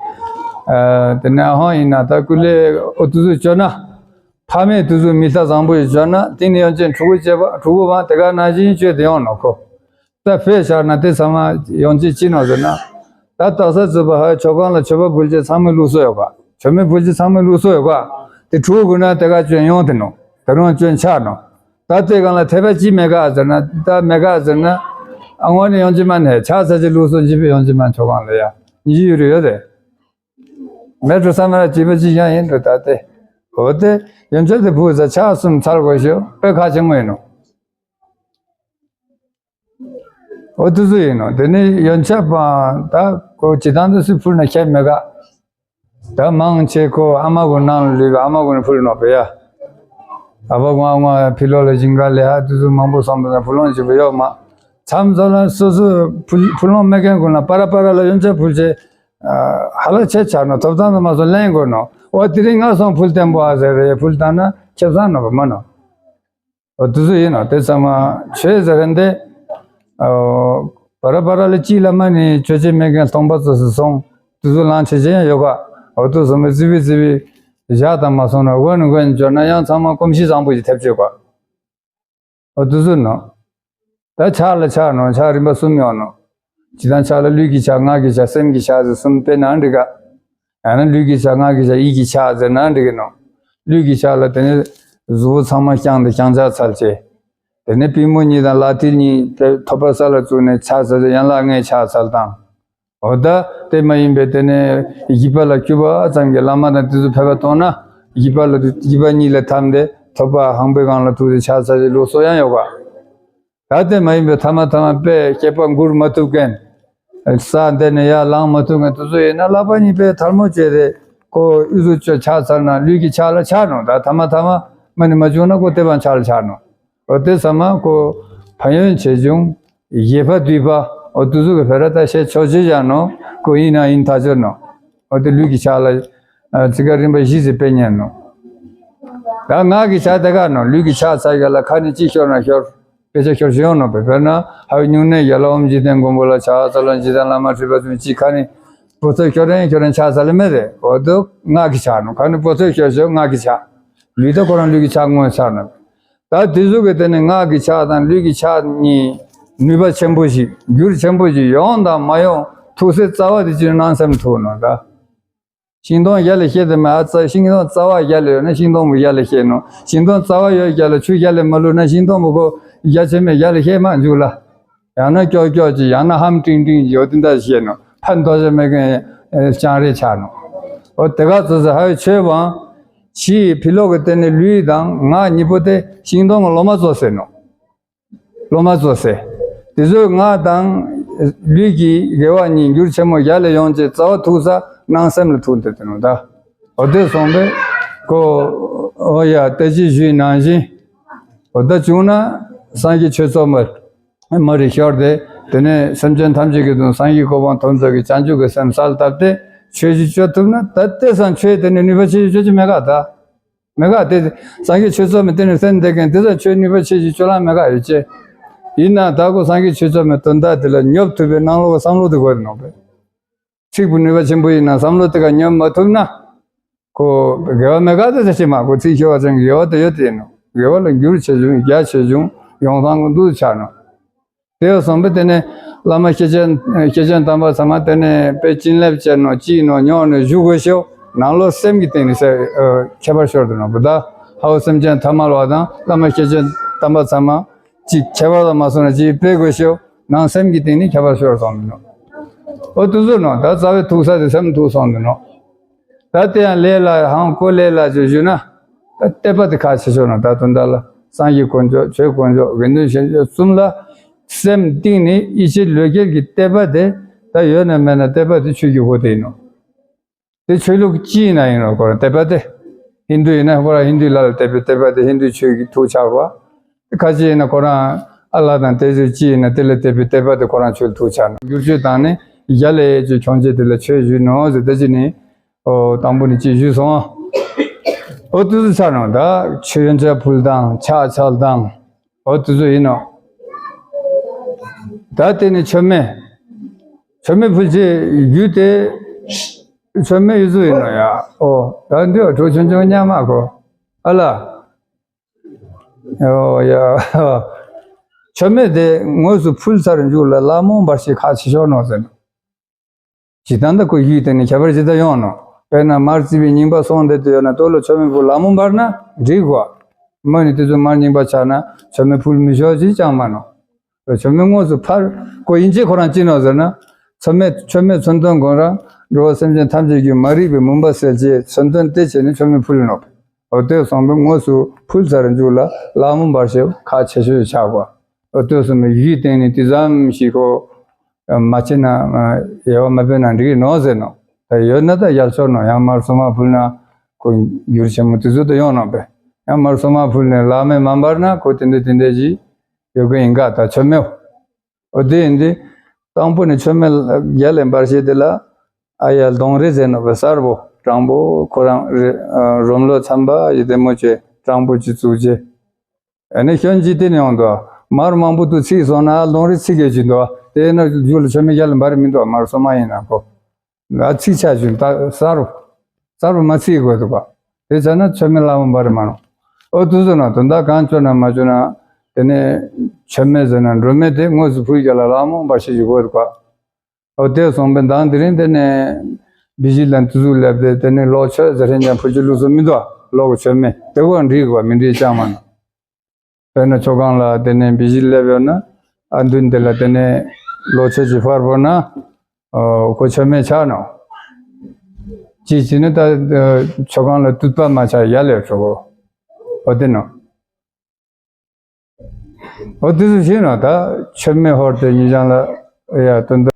དེ་ནས་ཨ་ཧོང་ཡིན་ན་ད་ཀུ་ལེ་འོ་དུ་ཚོད་བཅོ་ན། ཕ་མས་དུ་ཚོད་མི་ལྟ་བཟང་པོ་ཡིས་བཅོ་ན་དེ་ནི་ཡོན་ཅན་ཕྲུ་གུ་སྐྱེས་པ་ཕྲུ་གུ་བ་དེ་ག་ནང་བཞིན་བཅོས་དེ་ཡོང་ནོ་ཁོ། ད་ཕེ་ཤར་ན་དེ་ཚང་མ་ཡོང་ཅི་ཅི་ནོ་ཟེར་ན། ད་རྟགས་གསལ་རྩོད་པ་ཧ་མཆོད་ཁང་ལ་མཆོད་པ་ཕུལ་ཅེས་ཚང་མའི་ལུགས་སྲོལ་ཡོད་པ། མཆོད་མེ་ཕུལ་ཅེས་ཚང་མའི་ལུགས་སྲོལ་ཡོད་པ། དེ་ཕྲུ་གུ་ན་དེ་ག་སྐྱོན་ཡོང་དེ་ནོ། ད་རུང་སྐྱོན་ཆགས་ནོ། ད་དེ་གང་ལ་དད་པ་ཅི་མེད་ག་ཟེར་ན་ད་མེད་ག་ཟེར་ན། ཨ་ངོ་ནི་ཡོང་ཅི་མ་ནས་ཆགས་ཚ་ཅི་ལུགས་སྲོལ་ཅི་པའི་ཡོང་ཅི་མ་མཆོད་ཁང་ལ་ཡ། ཉི་ཡུ་རི་ཡོད་དེ། མེ་ཏྲོ་ས་མ་ར་ཅི་པ་ཅི་ཡང་ཡིན་འགྲོ་ད་དེ། འོ་དེ་ཡོན་ཆབ་དེ་ཕུལ་ས་ཕྱག་གསུམ་འཚལ་དགོས་ཤོ་དཔེ་ཁ་ཆེན་མོ་ཡིན་ནོ། འོ་དུ་ཚོད་ཡིན་ནོ། དེ་ནི་ཡོན་ཆབ་པ་ད་ཁོ་ཇི་ལྟར་དུ་སུས་ཕུལ་ན་ཁྱད་མེད་ག། ད་མང་ཆེ་ཁོ་ཨ་མ་ཀུན་ནང་ལ་ལུས་པའི་ཨ་མ་ཀུན་ནས་ཕུལ་ནོ་བེ་ཡ། ཨ་ཕ་ཀུན་ཨ་ང་ཕི་ལོ་ལ་ཞིང་ཁ་ལས་ཧ་དུ་ཚོད་མང་པོ་སོང་བ་ན་ཕུལ་ལོང་བྱེད་པ་ཡོད་མ། མཚམས་མཚམས་ལ་སོ་སོ་ཕུལ་ཕུལ་ལོང་མེད་མཁན་ཀུན་ལ་པ་ར་པ་ར་ལ་ཡོན་ཆབ་ཕུལ་ཆེ། ཧ་ལ་ཆེ་ཆགས་ནོ། ཐོབ་ཐང་དུ་མ་སོང་ལེན་དགོས་ནོ། འོ་དེ་རིང་ང་སོང་ཕུལ་བསྟན་པོ་ཨ་ཟེར་རེ་ཕུལ་བཏང་ན་ཁྱེད་ཚང་ནོ་བ་མ་ནོ། འོ་དུ་ཚོད་ཡིན་ནོ། དེ་ཚང་མ་ཆོས་ཟེར་རན་དེ། བ་ར་བ་ར་ལ་ཅི་ལ་མ་ནི་ཆོས་ཆེ་མེད་མཁན་སྟོང་པ་ཚོ་སུ་སོང་། དུ་ཚོད་ལང་ཆེ་ཆེ་ཡང་ཡོད་ག། འོ་དུ་སོང་མི་ཙི་བི་ཙི་བི་བཞག་དང་མ་སོང་ན་དགོན་དགོན་འབྱོར་ན་ཡང་ཚང་མ་གོམས་གཤིས་བཟང་པོ་ཞིག་ཐེབས་ཆོག་ག། འོ་དུ་ཚོད་ནོ། ད་ཕྱག་ལ་ཕྱག་ནོ། ཕྱག་རིམ་པ་གསུམ་ཡོང་ནོ། ཇི་ལྟར་ཕྱག་ལ་ལུས་ཀྱི་ཕྱག་ངག་གི་ཕྱག་སེམས་ཀྱི་ཕྱག་ཟེར་གསུམ་དཔེ་ནང་འགྲིག་ག། ཡང་ན་ལུས་ཀྱི་ཕྱག་ངག་གི་ཕྱག་ཡིད་ཀྱི་ཕྱག་ཟེར་ན་འགྲིག་གི་ནོ། ལུས་ཀྱི་ཕྱག་ལ་དེ་ནས་གཟུགས་པོ་ཚང་མ་བརྐྱངས་ཏེ་བརྐྱངས་ཕྱག་འཚལ་ཆེ། དེ་ནས་པུས་མོ་གཉིས་དང་ལག་མཐིལ་གཉིས་དེ་ཐོད་པ་ས་ལ་བཙུགས་ནས་ཕྱག་འཚལ་ཏེ་ཡན་ལག་ལྔའི་ཕྱག་འཚལ་དང་། འོ་ད་དེ་མ་ཡིན་པའི་དེ་ནས་བཞི་པ་ལ་བཅུ་པ་ཙམ་གྱི་བླ་མ་དང་དེ་ཚོ་ཕེབས་པ་མཐོང་ན་བཞི་པ་ལ་བཞི་པ་གཉིས་ལ་འཐམས་ཏེ་ཐོད་པ་ཧང་པོའི་སྒང་ལ་ཐུག་སྟེ་ཕྱག་འཚལ་ཏེ་ལུགས་སྲོལ་ཡང་ཡོད་ག། ད་དེ་མ་ཡིན་པའི་ཐ་མ་ཐ་མ་དཔེ་སྐྱེས་པ་འགུལ་མ་ཐུབ་མཁན། ས་འདི་ནས་ཡར་ལངས་མ་ཐུབ་མཁན་དེ་ཚོ་ཡིན་ན་ལག་པ་གཉིས་པའི་ཐལ་མོ་བྱས་ཏེ་ཁོ་ཨུ་ཚུགས་ཆོ་ཕྱག་འཚལ་ན་ལུས་ཀྱི་ཕྱག་ལ་ཆགས་ནོ། ད་ཐ་མ་ཐ་མ་མ་ནི་མ་བྱུང་ན་ཁོ་དེ་བང་ཕྱག་ལ་ཆགས་ནོ། འོ་དེ་ཚང་མ་ཁོ་ཕན་ཡོན་ཆེ་ཆུང་། ཡེ་ཕ་དུད་པ། འོ་དུ་ཚོད་ཀྱི་བེ་ར་ད་བཤད་ཆོག་ཅེས་བཞག་ནོ། ཁོ་ཡིན་ན་ཡིན་ཐག་ཆོད་ནོ། འོ་དེ་ལུས་ཀྱི་ཕྱག་ལ་ཚིག་ཀ་རིམ་པ་བཞི་ཟེར་དཔེ་ཉན་ནོ། ད་ངག་གི་ཕྱག་དེ་ག་ནོ། ལུས་ཀྱི་ཕྱག་འཚལ་ག་ལ་ཁ་ནས་ཅི་ཤོར་ན་ཤོར། དཔེ་ཆ་ཤོར་ཤོར་ཡོང་ནོ་བེ། དཔེར་ན་ཧ་བའི་སྨྱུང་གནས་ཡ་ལ་ཨོམ་འཇིག་རྟེན་མགོན་པོ་ལ་ཕྱག་འཚལ་ལོ། འཇིག་རྟེན་བླ་མ་ཁྲི་པ་ཚུན་ཅི་ཁ་ནས་པོ་ཚོད་ཤོར་རན་ཤོར་རན་ཕྱག་འཚལ་ལེ་མེད་རེད། འོ་དོ་ངག་གི་ཕྱག་ནོ། ཁ་ནས་པོ་ཚོད་ཤོར་ཤོར་ངག་གི་ཕྱག་ལུས་ད་ཁོ་རང་ལུས་ཀྱི་ཕྱག་ངོ་ཚར་ནོ། ད་དེ་ཚོ་གི་དེ་ནི་ངག་གི་ཕྱག་དང་ལུས་ཀྱི་ཕྱག་གཉིས་ནུས་པ་ཆེན་པོ་ཞིག་འགྱུར་ཆེན་པོ་ཞིག་ཡོང་དང་མ་ཡོང་ཐུགས་སྲས་རྩ་བ་དེ་ཅི་སྣང་སེམས་ཐུག་ནོ་ད། ཤིང་སྡོང་ཡར་ལ་བཤེད་དེ་མ་ཨ་ཙ་ཤིང་སྡོང་རྩ་བ་ཡར་ལ་ཡོད་ན་ཤིང་སྡོང་མོ་ཡར་ལ་བཤེད་ནོ། ཤིང་སྡོང་རྩ་བ་ཡོད་རྒྱ་ལ་ཆུ་ཡར་ལ་མ་བླུགས་ན་ཤིང་སྡོང་མོ་གོ་རྒྱ་ཆེ་མེད་ཡར་ལ་བཤེད་མ་འཇུག་ལ། ཡང་ན་ཀྱོག་ཀྱོག་ཅིག་ཡང་ན་ཧམ་ཀྲིང་ཀྲིང་ཅིག་འོ་དེ་འདྲ་བཤད་ནོ། ཕན་ཐོགས་ཆ་མེད་མཁན་ལྕང་རེ་ཆགས་ནོ། འོ་དེ་ག་ཙོ་ཙོ་ཧ་ཡོད་ཆོས་བང་། ཕྱིའི་ཕི་ལོག་གི་སྟེང་ནས་ལུས་དང་ངག་གཉིས་པོ་དེ་ཤིང་སྡོང་གི་ལོ་མ་ཙོགས་ཟེར་ནོ། ལོ་མ་ཙོགས་ཟེར། དེ་ཚོའི་ངག་དང་ལུས་ཀྱི་དགེ་བ་གཉིས་འགྱུར་ཆེན་མོ་ཡར་ལ་ཡོང་ཅེས་རྩ་བ་ཐུག་ས་སྣང་སེམས་ལ་ཐུག་འདུག་དེ་ནོ་ད། འོ་དེ་སོང་པས་ཁོ། འོ་ཡ་ལྟ་ཅི་ཞུས་ནང་བཞིན། འོ་ད་བྱུང་ན་སངས་རྒྱས་ཆོས་ཚོགས་མ་མ་རིག་ཤོར་ཏེ། དེ་ནས་སེམས་ཅན་ཐམས་ཅད་ཀྱི་དོན་སངས་རྒྱས་གོ་འཕང་ཐོབ་མཛད་ཀྱི་བྱང་ཆུབ་ཀྱི་སེམས་གསལ་བཏབ་སྟེ་ཆོས་ཞིག་བཅོ་ཐུབ་ན་ད་ལྟས་སང་ཆོས་དེ་ནས་ནུས་པ་ཆེ་ཞིག་བཅོ་ཅི་མེད་ག་ད། མེད་ག་དེ་སངས་རྒྱས་ཆོས་ཚོགས་མི་དེ་ནས་སེམས་བསྡད་མཁན་དེ་ཚོ་ཆོས་ནུས་པ་ཆེ་ཞིག་བཅོ་ལང་མེད་ག་ཡོད་ཅེ། ཡིན་ན་ད་ཁོ་སངས་རྒྱས་ཆོས་ཚོགས་མི་དོན་དག་དེ་ལ་ཉོབ་ཐུབ་པའི་ནང་ལོགས་ཀྱི་བསམ་བློ་དེ་དགོས་རེད་ནོ་པས། ཚིག་པོ་ནུས་པ་ཆེན་པོ་ཡིན་ན་བསམ་བློ་དེ་ག་ཉོབ་མ་ཐུབ་ན། ཁོ་དགེ་བ་མེད་ག་དེ་ཚོ་ཤེས་མ་ཁོ་ཚིག་ཤོར་བ་ཅན་དགེ་བ་དེ་ཡོད་དེ་ཡིན་ནོ། དགེ་བ་ལ་འགྱུར་ཆེ་ཆུང་རྒྱ་ཆེ་ཆུང་ཡོང་སྟངས་ཀྱི་འདུ་ཆགས་ནོ། དེ་ཡང་སོང་པས་དེ་ནས་བླ་མ་སྐྱེས་ཆེན་སྐྱེས་ཆེན་དམ་པ་ཚང་མ་དེ་ནས་དཔེ་བྱིན་རླབས་བྱས་ནོ་ཅིས་ནོ་ཉོག་ནས་བཞུགས་དགོས་ཤོག་ནང་ལོགས་སེམས་ཀྱི་སྟེང་ནས་ཁྱད་པར་ཤོར་དུ་ནོ་བུ་ད་ཧའོ་སེམས་ཅན་ཐ་མལ་བ་དང་བླ་མ་སྐྱེས་ཆེན་དམ་པ་ཚང་མ་ཅིག་ཁྱད་པར་ལ་མ་སོང་ན་ཅིག་དཔེ་དགོས་ཤོག་ནང་སེམས་ཀྱི་སྟེང་ནས་ཁྱད་པར་ཤོར་སོང་དུ་ནོ། འོ་དུ་ཟུར་ནོ་ད་རྩ་བའི་ཐུག་ས་དེ་སེམས་ཐུག་སོང་དུ་ནོ། ད་དེ་ཡང་ལས་ལ་ཧང་ཁོ་ལས་ལ་ཅིག་ཞུ་ན། ད་དད་པ་དེ་ཁག་ཆེ་ཤོས་ནང་ད་དོན་དག་ལ་སངས་རྒྱས་དཀོན་མཆོག་ཆོས་དཀོན་མཆོག་དགེ་འདུན་ཆོས་མཆོག་གསུམ་ལ་སེམས་གཏིང་ནས་ཡིད་ཆེས་ལོས་སྐྱེལ་གྱི་དད་པ་དེ་ད་ཡོད་ན་མེད་ན་དད་པ་དེ་ཆོས་ཀྱི་འོ་དེ་ཡིན་ནོ། དེ་ཆོས་ལུགས་ཅི་ཡིན་ན་ཡིན་ནོ་ཁོ་རང་དད་པ་དེ། ཧིན་དུ་ཡིན་ན་ཁོ་རང་ཧིན་དུའི་ལྷ་ལ་དད་པའི་དད་པ་དེ་ཧིན་དུའི་ཆོས་ཀྱི་ཐུགས་ཆགས་པ། ཁ་ཅིག་ཡིན་ན་ཁོ་རང་ཨ་ལ་དང་དེ་ཚོ་ཅི་ཡིན་ན་དེ་ལ་དད་པའི་དད་པ་དེ་ཁོ་རང་ཆོས་ལ་ཐུགས་ཆགས་ནོ། བསྒྱུར་བཅོས་བཏང་ནས་ཡ་ལས་ཀྱི་ཁྱོང་བྱེད་དེ་ལ་ཆོས་ཞུས་ནོ་ཟེར་དེ་ཅི་ནི། ཨོ་དང་པོ་ནི་ཅི་ཞུས་སོང་། ཨོ་དུ་ཚོ་ཆགས་ནོ་ད་མཆོད་མཇལ་ཕུལ་དང་ཕྱག་འཚལ་དང་། ཨོ་དུ་ཚོ་ཡིན་ནོ། ད་དེ་ནི་མཆོད་མེ། མཆོད་མེ་ཕུལ་ཆེད་རྒྱུ་དེ། མཆོད་མེ་ཡུལ་ཚོ་ཡིན་ནོ་ཡ། ཨོ་ད་འདི་འགྲོ་ཆུང་ཆུང་ཉག་མ་གོ་ཨ་ལ། ཨོ་ཡ། མཆོད་མེ་དེ་དངོས་སུ་ཕུལ་ཚར་མཇུག་ལ་ལ་མོ་འབར་ཞིག་ཁ་ཕྱི་ཤོར་ནོ་ཟེར་ནོ། ཇི་ལྟར་འདི་ཁོ་ཡུལ་དེ་ནི་ཁྱད་པར་ཇི་ལྟར་ཡོང་ནོ། དཔེར་ན་མར་བརྩིས་པའི་རྙིང་པ་སོང་དེ་དུ་ཡོད་ན་དོ་ལོ་མཆོད་མེ་ཕུལ་ལ་མོ་འབར་ན་འགྲིག་གོ། མོ་ནི་དེ་ཚོ་མར་རྙིང་པ་ཆགས་ན་མཆོད་མེ་ཕུལ་མི་ཤོག་ཅིག་ཅང་མ་ནོ། མཆོད་མེ་དངོས་སུ་ཕར་ཁོ་ཡིན་ཅེས་ཁོ་རང་ཅི་ནོ་ཟེར་ན། མཆོད་མེ་མཆོད་མེ་མཚོན་དོན་ཁོ་རང་འགྲོ་བ་སེམས་ཅན་ཐམས་ཅད་ཀྱི་མ་རིག་པའི་མུན་པ་སེལ་ཆེད་མཚོན་དོན་དེ་བྱས་ནས་མཆོད་མེ་ཕུལ་ནོ། འོ་དེ་སོང་པས་དངོས་སུ་ཕུལ་ཚར་མཇུག་ལ་ལ་མོ་འབར་ཞེས་ཁག་ཆེ་ཤོས་ཆགས་པ། འོ་དེ་སོང་པས་ཡུལ་སྟེང་ནས་དེ་ཙམ་ཞིག་ཁོ། མ་བྱས་ན་ཡལ་བ་མ་ཕེབས་ན་འགྲིག་གི་ནོ་ཟེར་ནོ། ད་ཡོད་ན་ད་ཡལ་ཆོག་ནོ་ཡང་མར་སོ་མ་ཕུལ་ན་ཁོ་འགྱུར་ཆེན་མོ་དེ་ཚོ་ད་ཡོང་ནོ་པས། ཡང་མར་སོ་མ་ཕུལ་ནས་ལ་མེ་མ་འབར་ན་ཁོ་དེ་འདྲ་དེ་འདྲ་ཞིག་ཡོད་གི་ཡིན་ག་ད་མཆོད་མེ། འོ་དེ་ཡིན་དེ། དང་པོ་ནས་མཆོད་མེ་རྒྱ་ལས་འབར་ཤེས་དེ་ལ། ཨ་ཡ་ལྡོང་རི་ཟེར་ནོ་པས་གསར་པོ་དྲང་པོ་ཁོ་རང་རི་རོམ་ལོ་ཚན་པ་ཡི་དེ་མོ་ཆེ་དྲང་པོ་ཅི་བཙུགས་རྗེས། ཨ་ནི་ཤོན་ཅི་དེ་ནས་ཡོང་དོ། མར་མང་པོ་དུ་ཚིག་སོང་ན་ལོང་རི་ཚིག་གེ་ཅི་འདུག་དེ་ན་རྒྱུ་ལ་ཆོ་མེ་རྒྱ་ལ་འབར་མི་འདུག་མར་སོ་མ་ཡིན་ན་ཁོ། ང་ཚིག་ཆ་བཞིན་ད་གསར་རུ། གསར་རུ་མ་ཚིག་དགོས་འདུག་པ། དེ་ཆ་ན་ཆོ་མེ་ལ་མོ་འབར་མ་རུང་། ཨོ་དུ་ཟོ་ན་དོན་དག་གང་བཅོ་ན་མ་བཅོ་ན། དེ་ནས་ཆོ་མེ་ཟེར་ན་འགྲོ་མེ་དེ་དངོས་སུ་ཕུལ་རྒྱ་ལ་ལ་མོ་འབར་ཤེས་ཀྱི་དགོས་འདུག་པ། ཨོ་དེ་སོང་པའི་མདང་དེ་རིང་དེ་ནས་བི་ཞི་ལ་དུ་ཟུག་ལེབ་དེ་དེ་ནས་ལོག་ཆོས་ཟེར་ཧེན་ཀྱང་ཕུལ་རྒྱུ་ལུགས་སུ་མི་འདུག་ལོག་ཆོ་མེ་དེ་གོ་འགྲིག་གོ་མི་འགྲིག་ཅང་མ་ན། དཔེར་ན་ཆོ་གང་ལ་དེ་ནས་བི་ཞི་ལེབ་ཡོད་ན་ཨ་མདུན་དེ་ལ་དེ་ནས་ལོག་ཆོས་ཀྱི་ཕར་བོར་ན་ཨོ་ཁོ་ཆོ་མེ་ཆགས་ནོ། ཅི་ཅི་ནི་ད་ཆོ་གང་ལ་དུད་པ་མ་ཆགས་ཡ་ལེབ་ཆོག་གོ། ཨོ་དེ་ནོ། ཨོ་དེ་ཚོ་ཤེས་ན་ད་ཆོ་མེ་ཧོར་དེ་ཉི་ལྕང་ལ་ཡ་དོན་དུ།